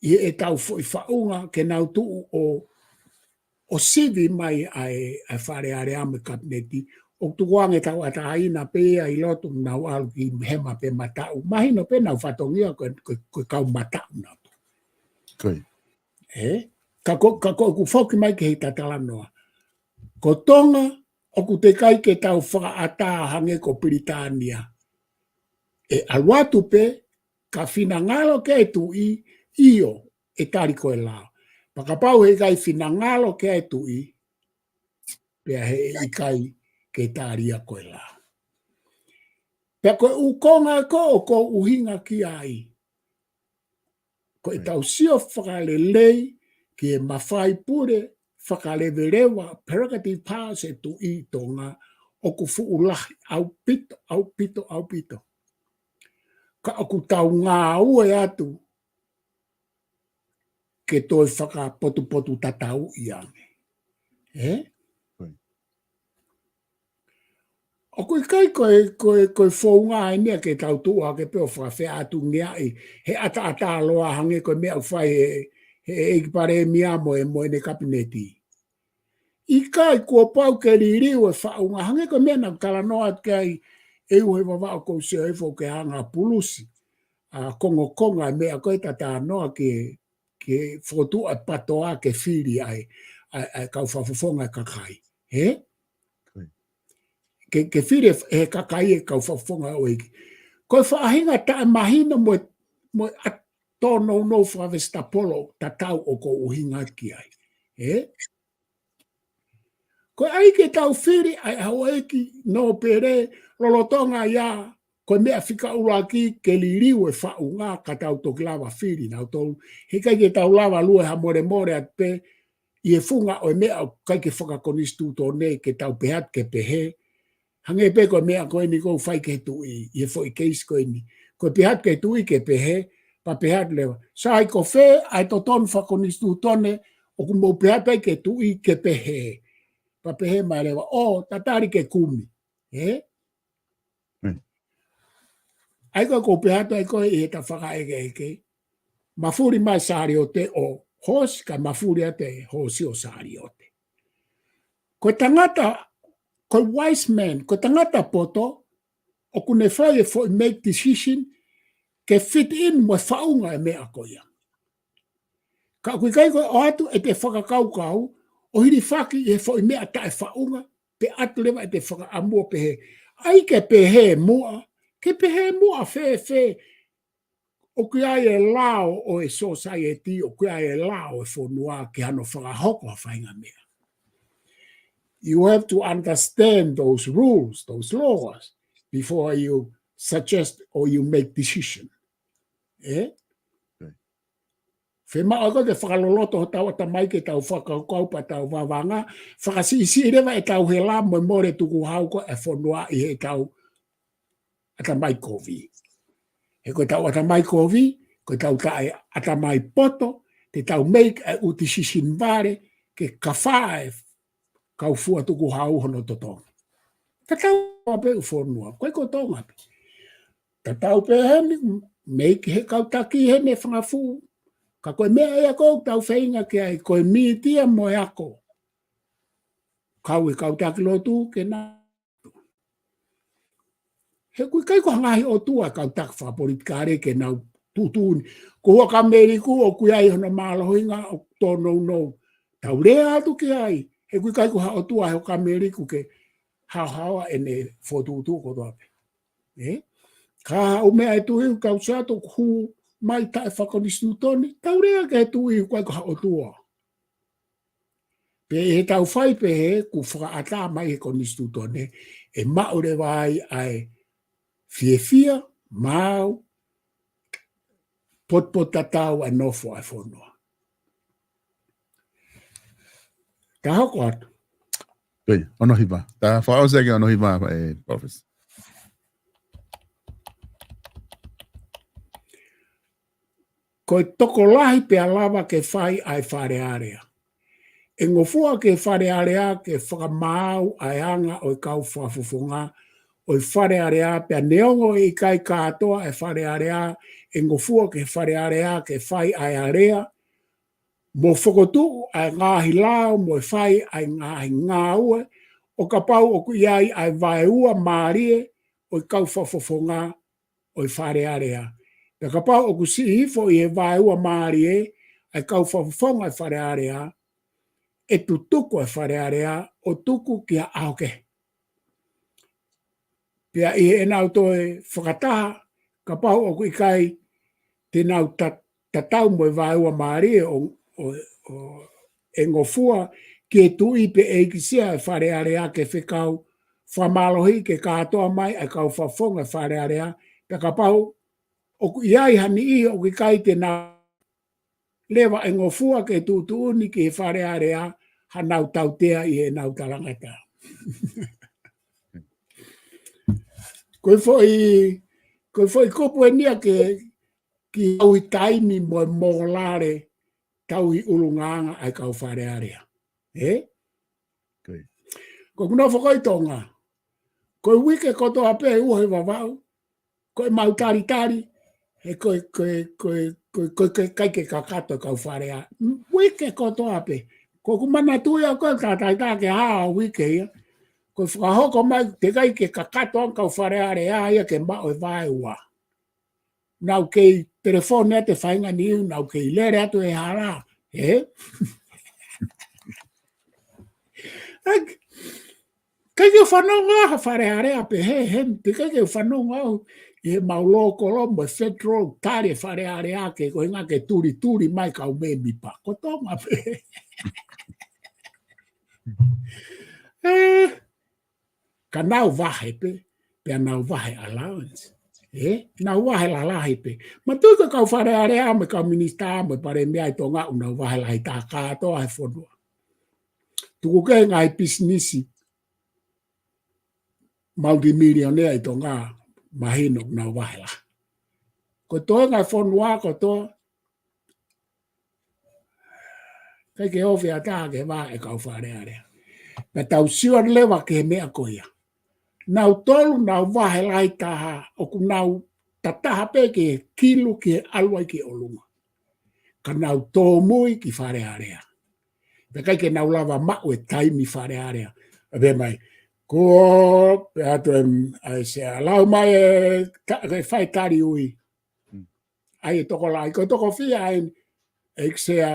ʻi heʻetau foʻi faʻunga, ke nau tuʻu ʻo, ʻo sivi mai ʻa e, ʻa e Fale Alea mo e Kapineti. ʻOku tukuange tauʻatāina pē ia ʻi loto, nau ʻalu ki hema pe mataʻu. Mahino pē ʻenau fatongia ko e, ko e, ko e kau mataʻu nautolu. Ko e. Ē? Ka ko, ka ko ʻeku foki mai ki heʻeta talanoa. Ko Tonga, ʻoku teʻeki ai ke tau fakaʻatā hangē ko Pilitānia. ʻE ʻalu atu pē, ka finangalo ki ai e tuʻi, ʻio, ʻe tali ko e lao. Pea kapau heʻikai finangalo ki ai e tuʻi, pea heʻikai ke tali ia ko e lao. Pea ko e ʻū konga ko ē ʻoku ou ʻuhinga ki ai, ko ʻetau sio fakalelei ki he mafai pule fakaleveleva, prerogative powers ʻa e tuʻi ʻi Tonga, ʻoku fuʻu lahi ʻaupito, ʻaupito, ʻaupito. Ka ʻoku tau ngāue atu ke toe fakapotupotutatauʻi ange. Ē? ʻOku ʻikai ko e, ko e, ko e founga eni ia ke tau tuʻu hake pē ʻo fakafeʻātungiaʻi he ʻataʻatā loa hangē ko e meʻa ʻoku fai he, he ʻEiki Palēmia mo e, mo ʻene kapineti. ʻIkai, kuo pau ke liliu e faʻunga, hangē ko e meʻa naʻa ku talanoa atu ki ai ʻe ʻUhivavaʻa, ʻoku ou sio hifo ke hanga ʻo pulusi ʻa e kongokonga e meʻa ko ē ta talanoa ki he, ki he fokotuʻu ʻa e PATOA ke fili ai ʻa e, ʻa e kau fakafofonga e kakai. Ē? Ke, ke fili e, e kakai e kau fakafofonga ʻo e ʻEiki. Ko e faʻahinga taʻemahino mo e, mo e ʻa tōnounou fakavesitapolo tatau ʻoku ou ʻuhinga ki ai. Ē? Ko e ʻai ke tau fili ʻa e houʻeiki nōpele lolotonga ia, ko e meʻa fika ʻuluaki ke liliu e faʻunga ka tau toki lava fili nautolu. Heʻikai ke tau lava lue ha molemole atu pē ʻi he funga ʻo e meʻa ʻoku ʻikai ke fakakonisitūtone ke tau pehē atu ke pehē. Hangē pē ko e meʻa ko eni ʻoku fai ki he tuʻi, ʻi he foʻi keisi ko eni. Ko e pehē atu ki he tuʻi ke pehē, pea pehē atu leva. Sai, ko fē ʻa e totonu fakakonisitūtone ʻoku mou pehē atu ai ki he tuʻi ke pehē? Pea pehē mai leva, ʻō, ta tali ke kumi. Ē? Mm. ʻAi ko ē ʻoku ou pehē atu ai ko ē ʻi heʻeta fakaʻekeʻeke. Mafuli mai Saliote ʻo hoosi, kae mafuli atu e hoosi ʻo Saliote. Ko e tangata, ko e wise man, ko e tangata poto, ʻoku ne fai e foʻi make decision ke fit in mo e faʻunga e meʻa ko ia. Ka ʻoku ʻikai ko e ʻoatu ʻete fakakaukau ʻo hilifaki ʻi he foʻi meʻa taʻefaʻunga, pea ʻatu leva ʻete fakaʻamu ʻo pehē, ʻai ke pehē muʻa, ke pehē muʻa fēfē, ʻoku ʻi ai e lao ʻo e society, ʻoku ʻi ai e lao ʻo e fonua ke hano fakahoko ha faʻahinga meʻa. You have to understand those rules, those laws, before you suggest or you make decision. Ē? Mm. Fiemaʻu ko ē ke fakaloloto hotau ʻatamai ke tau fakakaukau pea tau vavanga, fakasiʻisiʻi leva ʻetau hela mo e mole tukuhau ko ē ʻa e fonua ʻi heʻetau ʻatamai kovi. He ko ʻetau ʻatamai kovi, ko ʻetau taʻe ʻatamai poto, te tau make e ʻū decision vale ke kafā e kau fua tukuhau hono totongi. Tatau pē ʻū fonua, ko e ko Tonga pē. Tatau pē heni, make he kau taki heni e fanga fuʻu. Ka ko e meʻa ia ʻoku tau feinga ki ai, ko e mītia mo e ako. Kau e kau taki lotu ke na He ʻoku ʻikai ko ha ngaahi ʻotua e kau taki fakapolitikale ke nau tuʻutuʻuni. Ko Huʻakameliku ʻoku ʻi ai hono mālohinga ʻoku tōnounou. Tau lea atu ki ai. He ʻoku ʻikai ko ha ʻotua he Huʻakameliku ke haohaoa ʻene fokotuʻutuʻu kotoa pē. Ē? Ka ʻoku meʻa e tuʻi ʻoku kau sato ʻoku hū mai taʻefakakonisitūtone. Tau lea ki he tuʻi ʻoku ʻikai ko ha ʻotua. Pea ʻi heʻetau fai pehē, kuo fakaʻatā mai he konisitūtone, ʻe maʻu leva ai ʻa e fiefia, maau, potupotutatau ʻa e nofo ʻa e fonua. Ka hoko atu. Pea, ono hiva. Ta fakaʻosi ʻaki ono hiva, ē, Professor. Ko e tokolahi pea lava ke fai ʻa e Fale Alea. ʻE ngofua ki he Fale Alea ke fakamaau ʻa e anga ʻo e kau fakafofonga ʻo e Fale Alea, pea neongo ʻe ʻikai kātoa e Fale Alea, ʻe ngofua ki he Fale Alea ke fai ʻa e alea, mo fokotuʻu ʻa e ngaahi lao, mo e fai ʻa e ngaahi ngāue, ʻo kapau ʻoku ʻi ai ʻa e vaeua mālie ʻo e kau fakafofonga ʻo e Fale Alea. Pea kapau ʻoku siʻi hifo ʻi he vaeua mālie ʻa e kau fakafofonga ʻo e Fale Alea, ʻe tutuku e Fale Alea ʻo tuku ki ha ʻaho kehe. Pea ʻi heʻenau toe fakataha, kapau ʻoku ʻikai te nau ta-, tatau mo e vaeua mālie ʻo, ʻo, ʻo e ngofua ki he tuʻi pe ʻeikisia ʻo e Fale Alea ke fekau fakamālohi ke kātoa mai ʻa e kau fakafofonga ʻo e Fale Alea, pea kapau ʻoku ʻi ai ha niʻihi ʻoku ʻikai te nau lava ʻo ngofua ke tuʻutuʻuni ki he Fale Alea hanau tautea ʻi heʻenau talangataʻa. Ko e foʻi, ko e foʻi kupu eni ia ke, ki he tauhi taimi mo e mōlale tauhi ʻulungaanga ʻa e kau Fale Alea. Ē? Ko ia. Ko ʻeku nofo ko ē ʻi Tonga, ko e uike kotoa pē ʻi he Vavaʻu, ko ʻemau talitali, he ko e, ko e, ko e, ko e, ko e, ko e ʻikai ke kakato e kau Fale Alea. Uike kotoa pē. Ko ʻeku manatuʻi ʻaʻaku ko e talitali ke hā ʻa e uike ia. Ko e fakahoko mai, teʻeki ai ke kakato ʻa e kau Fale Alea ia ke maʻu e vaeua. Nau kei telefoni atu e faʻahinga niu, nau kei lele atu he hala, ē? ʻAi, ʻikai ke u fanongo ha Fale Alea pehē, he, teʻeki ai ke u fanongo au ʻi heʻemau lōkolo mo e federal tali e Fale Alea ke, ko e ʻuhinga ke tulituli mai kau mēmipa. Ko Tonga pē. Ē, ka nau vahe pē, pea nau vahe allowance. Ē, nau vahe lalahi pē. Manatuʻi ko e kau Fale Alea mo e kau minisitā mo e palēmia ʻi Tonga ʻoku nau vahe lahi taha kātoa he fonua. Tuku kehe ngaahi pisinisi multimillionaire ʻi Tonga, mahino ʻoku nau vahe lahi. Ko e toenga e fonua kotoa, ʻikai ke ofi ha taha ke vahe e kau Fale Alea. Pea tau sio leva ki he meʻa ko ia. Nautolu nau vahe lahi taha, ʻoku nau tataha pē ki he kilu ki he ʻalu ai ki ʻolunga. Ka nau tōmui ki Fale Alea. Pea ʻikai ke nau lava maʻu e taimi Fale Alea. ʻE pehē mai, ko, pea ʻoatu e, ʻa e sea, lau mai e ta-, e fai tali ui. Mm. ʻAi e tokolahi, ko e toko fiha ʻeni, ʻEiki Sea,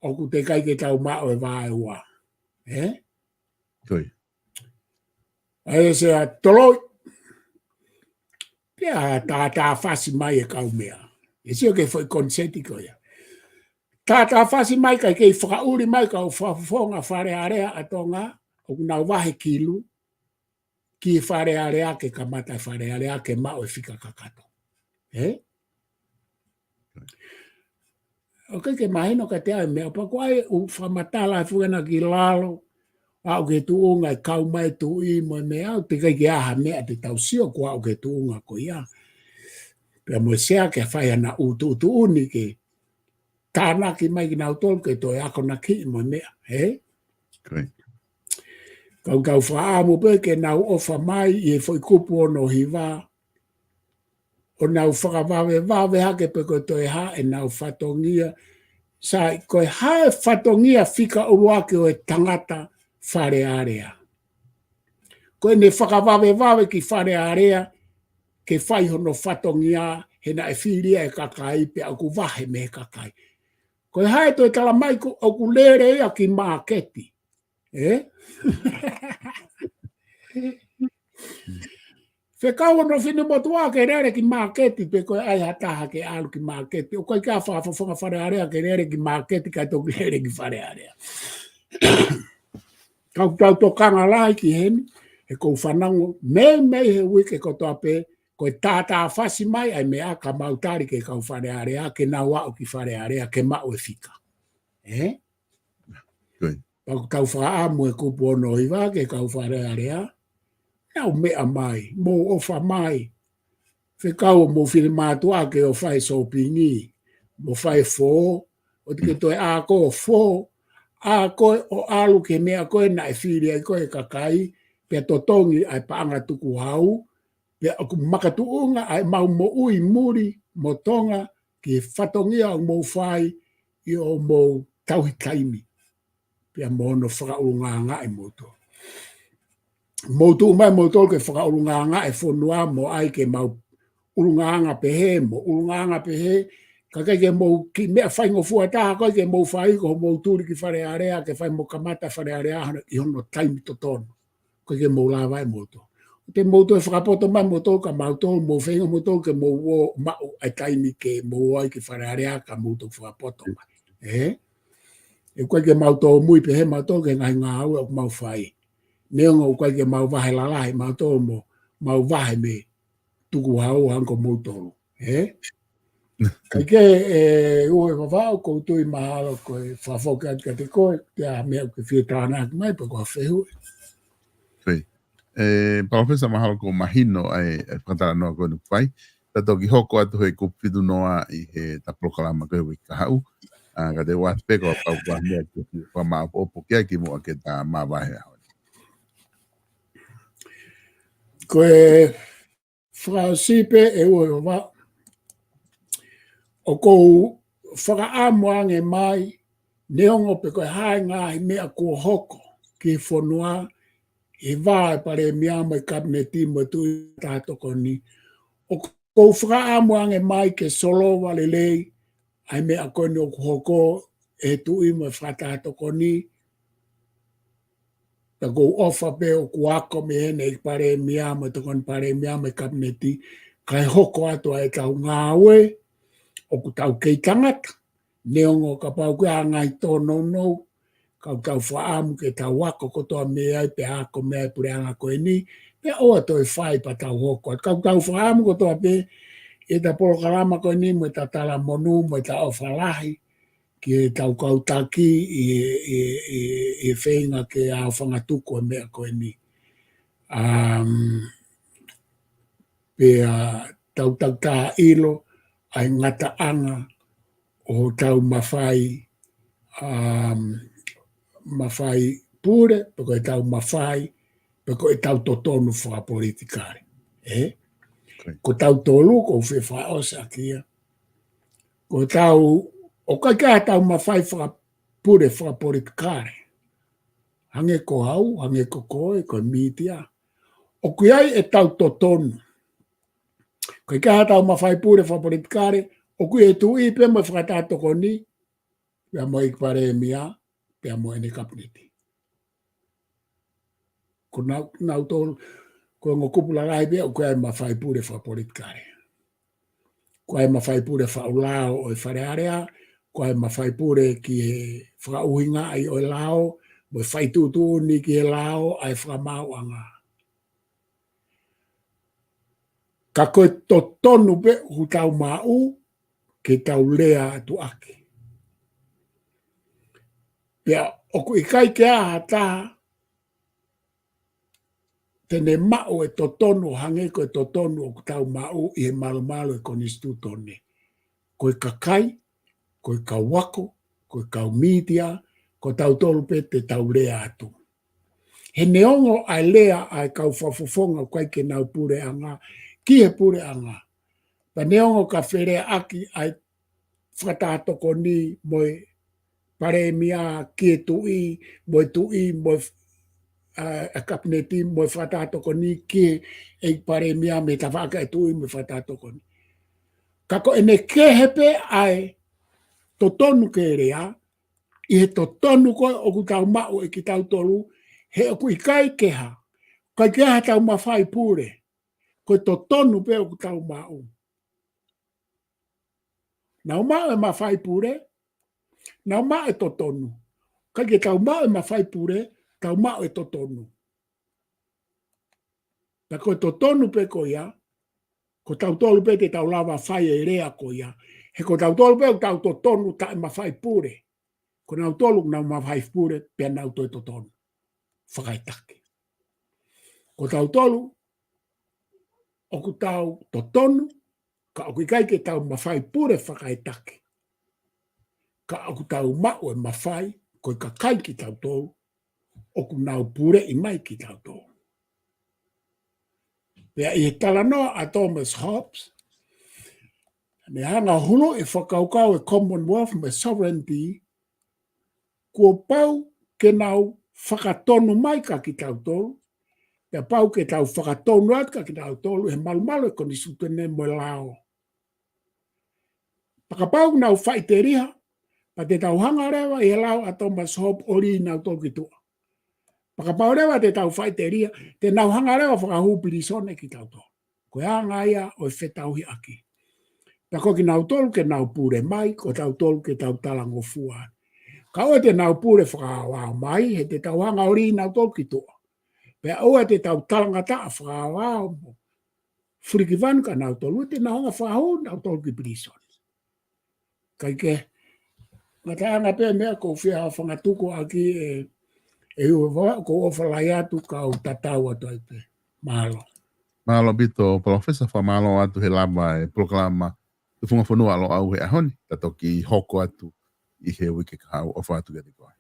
ʻoku teʻeki ai ke tau maʻu e vaeua. Ē? Ko ia. ʻAi e sea, toloi. Pea tātāfasi mai e kau meʻa. ʻE sio ki he foʻi koniseti ko ia. Tātāfasi mai kae kei fakaʻuli mai kau fakafofonga Fale Alea ʻa Tonga, ʻoku nau vahe kilu ki Fale Alea ke kamata e Fale Alea ke maʻu e fika kakato. Ē? ʻOku ʻikai ke mahino kiate au e meʻa, pea ko e ʻai ʻeku fakamatala e fuʻu ena ki lalo, aʻu ki he tuʻunga e kau mai e tuʻi mo e meʻa, ʻoku teʻeki ai ke ʻi ai ha meʻa te tau sio kuo aʻu ki he tuʻunga ko ia. Pea mo e sea ke fai hano tuʻutuʻuni ke tānaki mai kinautolu ke toe akonakiʻi mo e meʻa, ē? Ko ia. Ka ʻoku ou fakaʻamu pē ke nau ʻofa mai ʻi he foʻi kupu ono hiva, ʻo nau fakavavevave hake pe ko e toe hā ʻenau fatongia. Sai, ko e hā e fatongia fika ʻuluaki ʻo e tangata Fale Alea? Ko ʻene fakavavevave ki Fale Alea, ke fai hono fatongia, he naʻe fili ia ʻe he kakai, pea ʻoku vahe mei he kakai. Ko e hā e toe tala mai ko ʻoku lele ia ki māketi. Ē? Fekau hono finemotuʻa ke lele ki māketi, pe ko e ʻai ha taha ke ʻalu ki māketi. ʻOku ʻikai ke ʻi ai ha fakafofonga Fale Alea ke lele ki māketi, kae toki lele ki Fale Alea. Ka ʻoku tau tokanga lahi ki heni, he ʻoku ou fanongo, meimei he uike kotoa pē, ko e tātāfasi mai ʻa e meʻa ka mau tali ki he kau Fale Alea, ke nau aʻu ki Fale Alea, ke maʻu e fika. Ē? Ko ia. Pea ʻoku tau fakaʻamu e kupu ono hiva ki he kau Fale Alea. Nau meʻa mai, mou ʻofa mai. Fekau hoʻomou finemātuʻa ke ō fai sōpingi, mo fai fō, ʻoua te ke toe ako fō, ako ʻo ʻalu ki he meʻa ko ē naʻe fili ai koe ʻe he kakai, pea totongi ʻa e paʻanga tukuhau, pea ʻoku makatuʻunga ʻa ʻemau moʻui muli mo Tonga ki he fatongia ʻoku mou fai ʻi hoʻomou tauhi taimi. Pea mo hono fakaʻulungaanga ʻe moutolu. Mou tuʻu mai moutolu ke fakaʻulungaanga e fonua mo ʻai ke mau ʻulungaanga pehē, mo ʻulungaanga pehē, ka ʻikai ke mou kiʻi meʻa faingofua taha, ʻikai ke mou fai ko hoʻomou tuli ki Fale Alea, ke fai mo kamata Fale Alea hana ʻi hono taimi totonu. ʻIkai ke mou lava ʻe moutolu. Te mou toe fakapoto mai moutolu ka mautolu, mou feinga moutolu ke mou ō maʻu ʻa e taimi ke mou ō ai ki Fale Alea ka mou toe fakapoto mai. Ē? ʻOku ʻikai ke mau tōmui pehē mautolu ki he ngaahi ngāue ʻoku mau fai. Neongo ʻoku ʻikai ke mau vahe lalahi mautolu mo mau vahe mei tukuhau hangē ko moutolu. Ē? Kae kehe, ʻe Uho ʻe Vavaʻu, ʻoku ou tui mahalo ko e fakafoki atu kiate koe, pe ko e hā e meʻa ʻoku ke fie tānaki mai, pe ko ha fehuʻi. Koia. ʻE, Palōfesa, mahalo kuo mahino ʻa e, ʻa e fakatalanoa ko eni ʻoku fai. Ta toki hoko atu he kupu fitu noa ʻi he ta polokalama ko e uike kahaʻu. ʻA, ka te u ʻoatu pē kapau ko ha meʻa ke fakamaʻopoʻopo ki ai kimuʻa ke ta mavahe he ʻaho ni. Ko e fakaʻosi pē ʻe Uho ʻe Vavaʻu, ʻoku ou fakaʻamu ange mai, neongo pe ko e hā e ngaahi meʻa kuo hoko ki he fonua, ʻi he vā ʻo e Palēmia mo e Kapineti mo e Tuʻi Fakataha Tokoni, ʻoku ou fakaʻamu ange mai ke solova lelei ʻa e meʻa ko eni ʻoku hoko ʻe he Tuʻi mo e Fakataha Tokoni, pea ʻoku ou ʻofa pē ʻoku ako mei heni ʻEiki Palēmia mo e Tokoni Palēmia mo e Kapineti, kae hoko atu ʻa ʻetau ngāue ʻoku tau kei tangata. Neongo kapau ko e ngaahi tōnounou, ka ʻoku tau fakaʻamu ke tau ako kotoa mei ai, pea ako mei ai e puleʻanga ko eni, pea ʻoua toe fai pea tau hoko atu. Ka ʻoku tau fakaʻamu kotoa pē ʻi he ta polokalama ko eni mo e ta talamonū mo e ta ʻofa lahi ki heʻetau kau taki ʻi, ʻi, ʻi, ʻi he feinga ke aofangatuku e meʻa ko eni. Um, pea tau tautā ʻilo ʻa e ngataʻanga ʻo hotau mafai, um, mafai pule, pe ko ʻetau mafai, pe ko ʻetau totonu fakapolitikale. Ē? Koia. Ko tautolu, ʻoku ou fie fakaʻosi ʻaki ia. Ko tau, ʻoku ʻikai ke ʻi ai haʻatau mafai fakapule fakapolitikale. Hangē ko au, hangē ko koe, ko e mītia. ʻOku ʻi ai ʻetau totonu. ʻOku ʻikai ke ʻi ai haʻatau mafai pule fakapolitikale, ʻoku ʻi ai e Tuʻi pē mo e Fakataha Tokoni, pea mo e ʻEiki Palēmia, pea mo ʻene Kapineti. Ko nau, nautolu, ko e ongo kupu lalahi pē ʻoku ʻi ai e mafai pule fakapolitikale. Ko e mafai pule fakaʻulao ʻo e Fale Alea, ko e mafai pule ki he fakaʻuhingaʻi ʻo e lao, mo e fai tuʻutuʻuni ki he lao ʻa e fakamaauʻanga. Ka ko e totonu pē ʻoku tau maʻu ke tau lea atu ʻaki. Pea ʻoku ʻikai ke ʻi ai ha taha te ne maʻu e totonu ʻo hangē ko e totonu ʻoku tau maʻu ʻi he malumalu ʻo e Konisitūtone. Ko e kakai, ko e kau ako, ko e kau mītia, ko tautolu pē te tau lea atu. He neongo ʻa e lea ʻa e kau fakafofonga ʻoku ʻikai ke nau puleʻanga ki he puleʻanga. Pea neongo ka feleaʻaki ʻa e Fakataha Tokoni mo e Palēmia ki he Tuʻi, mo e Tuʻi, mo e, ʻa, ʻa e Kapineti, mo e Fakataha Tokoni ki he ʻEiki Palēmia mei he tafaʻaki ʻa e Tuʻi mo e Fakataha Tokoni. Ka ko ʻene kehe pē ʻa e totonu ke lea, ʻi he totonu ko ē ʻoku tau maʻu ʻe kitautolu, he ʻoku ʻikai ke ʻi ai ha, ʻikai ke ʻi ai haʻatau mafai pule, ko e totonu pē ʻoku tau maʻu. Nau maʻu e mafai pule, nau maʻu e totonu. ʻIkai ke tau maʻu e mafai pule, tau maʻu e totonu. Pea ko e totonu pē ko ia, ko tautolu pē te tau lava fai e lea ko ia. He ko tautolu pē ʻoku tau totonu taʻe mafai pule. Ko nautolu ʻoku nau mafai pule, pea nau toe totonu. Fakaetaki. Ko tautolu, ʻoku tau totonu, ka ʻoku ʻikai ke tau mafai pule fakaetaki. Ka ʻoku tau maʻu e mafai, ko e kakai kitautolu, ʻoku nau puleʻi mai kitautolu. Pea ʻi he talanoa ʻa Thomas Hobbes, ne hanga hulu e fakakaukau e Commonwealth mo e sovereignty, kuo pau ke nau fakatonu mai kia kitautolu, pea pau ke tau fakatonu atu kia kitautolu, he malumalu e Konisitūtone mo e lao. Pea kapau ʻoku nau faʻiteliha, pea te tau hanga leva ʻi he lao ʻa Thomas Hobbes ʻo lī nautolu ki tuʻa. Pea kapau leva te tau faʻiteliha, te nau hanga leva ʻo fakahū pilīsone kitautolu. Ko e anga ia ʻo e fetauhiʻaki. Pea ko kinautolu ke nau pule mai, ko tautolu ke tau talangofua. Ka ʻoua te nau pule fakaaoao mai, he te tau hanga ʻo lī nautolu ki tuʻa. Pea ʻoua te tau talangataʻa fakaaoao mo fulikivanu kia nautolu, te nau hanga ʻo fakahū nautolu ki pilīsone. Kae kehe, ngataʻanga pē meʻa ʻoku ou fie hao fanga tuku ʻaki e, e ua vā, ʻoku ou ʻofa lahi atu kau tatau atu ai pē. Mālō. Mālō ʻaupito, Palōfesa, fakamālō atu he lava e polokalama Tufunga Fonua ʻa Loʻau he ʻaho ni, ta toki hoko atu ʻi he uike kahaʻu, ʻofa atu kiate koe.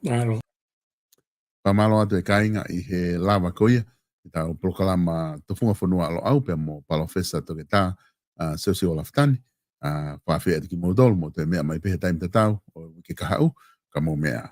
Mālō. Fakamālō atu e kāinga ʻi he lava ko ia, ʻetau polokalama Tufunga Fonua ʻa Loʻau pea mo Palōfesa Toketā, ʻa, Siosiua Lafitani, ʻa, fakaafeʻi atu kimoutolu, mou toe meʻa mai pē he taimi tatau ʻo e uike kahaʻu, ka mou meʻa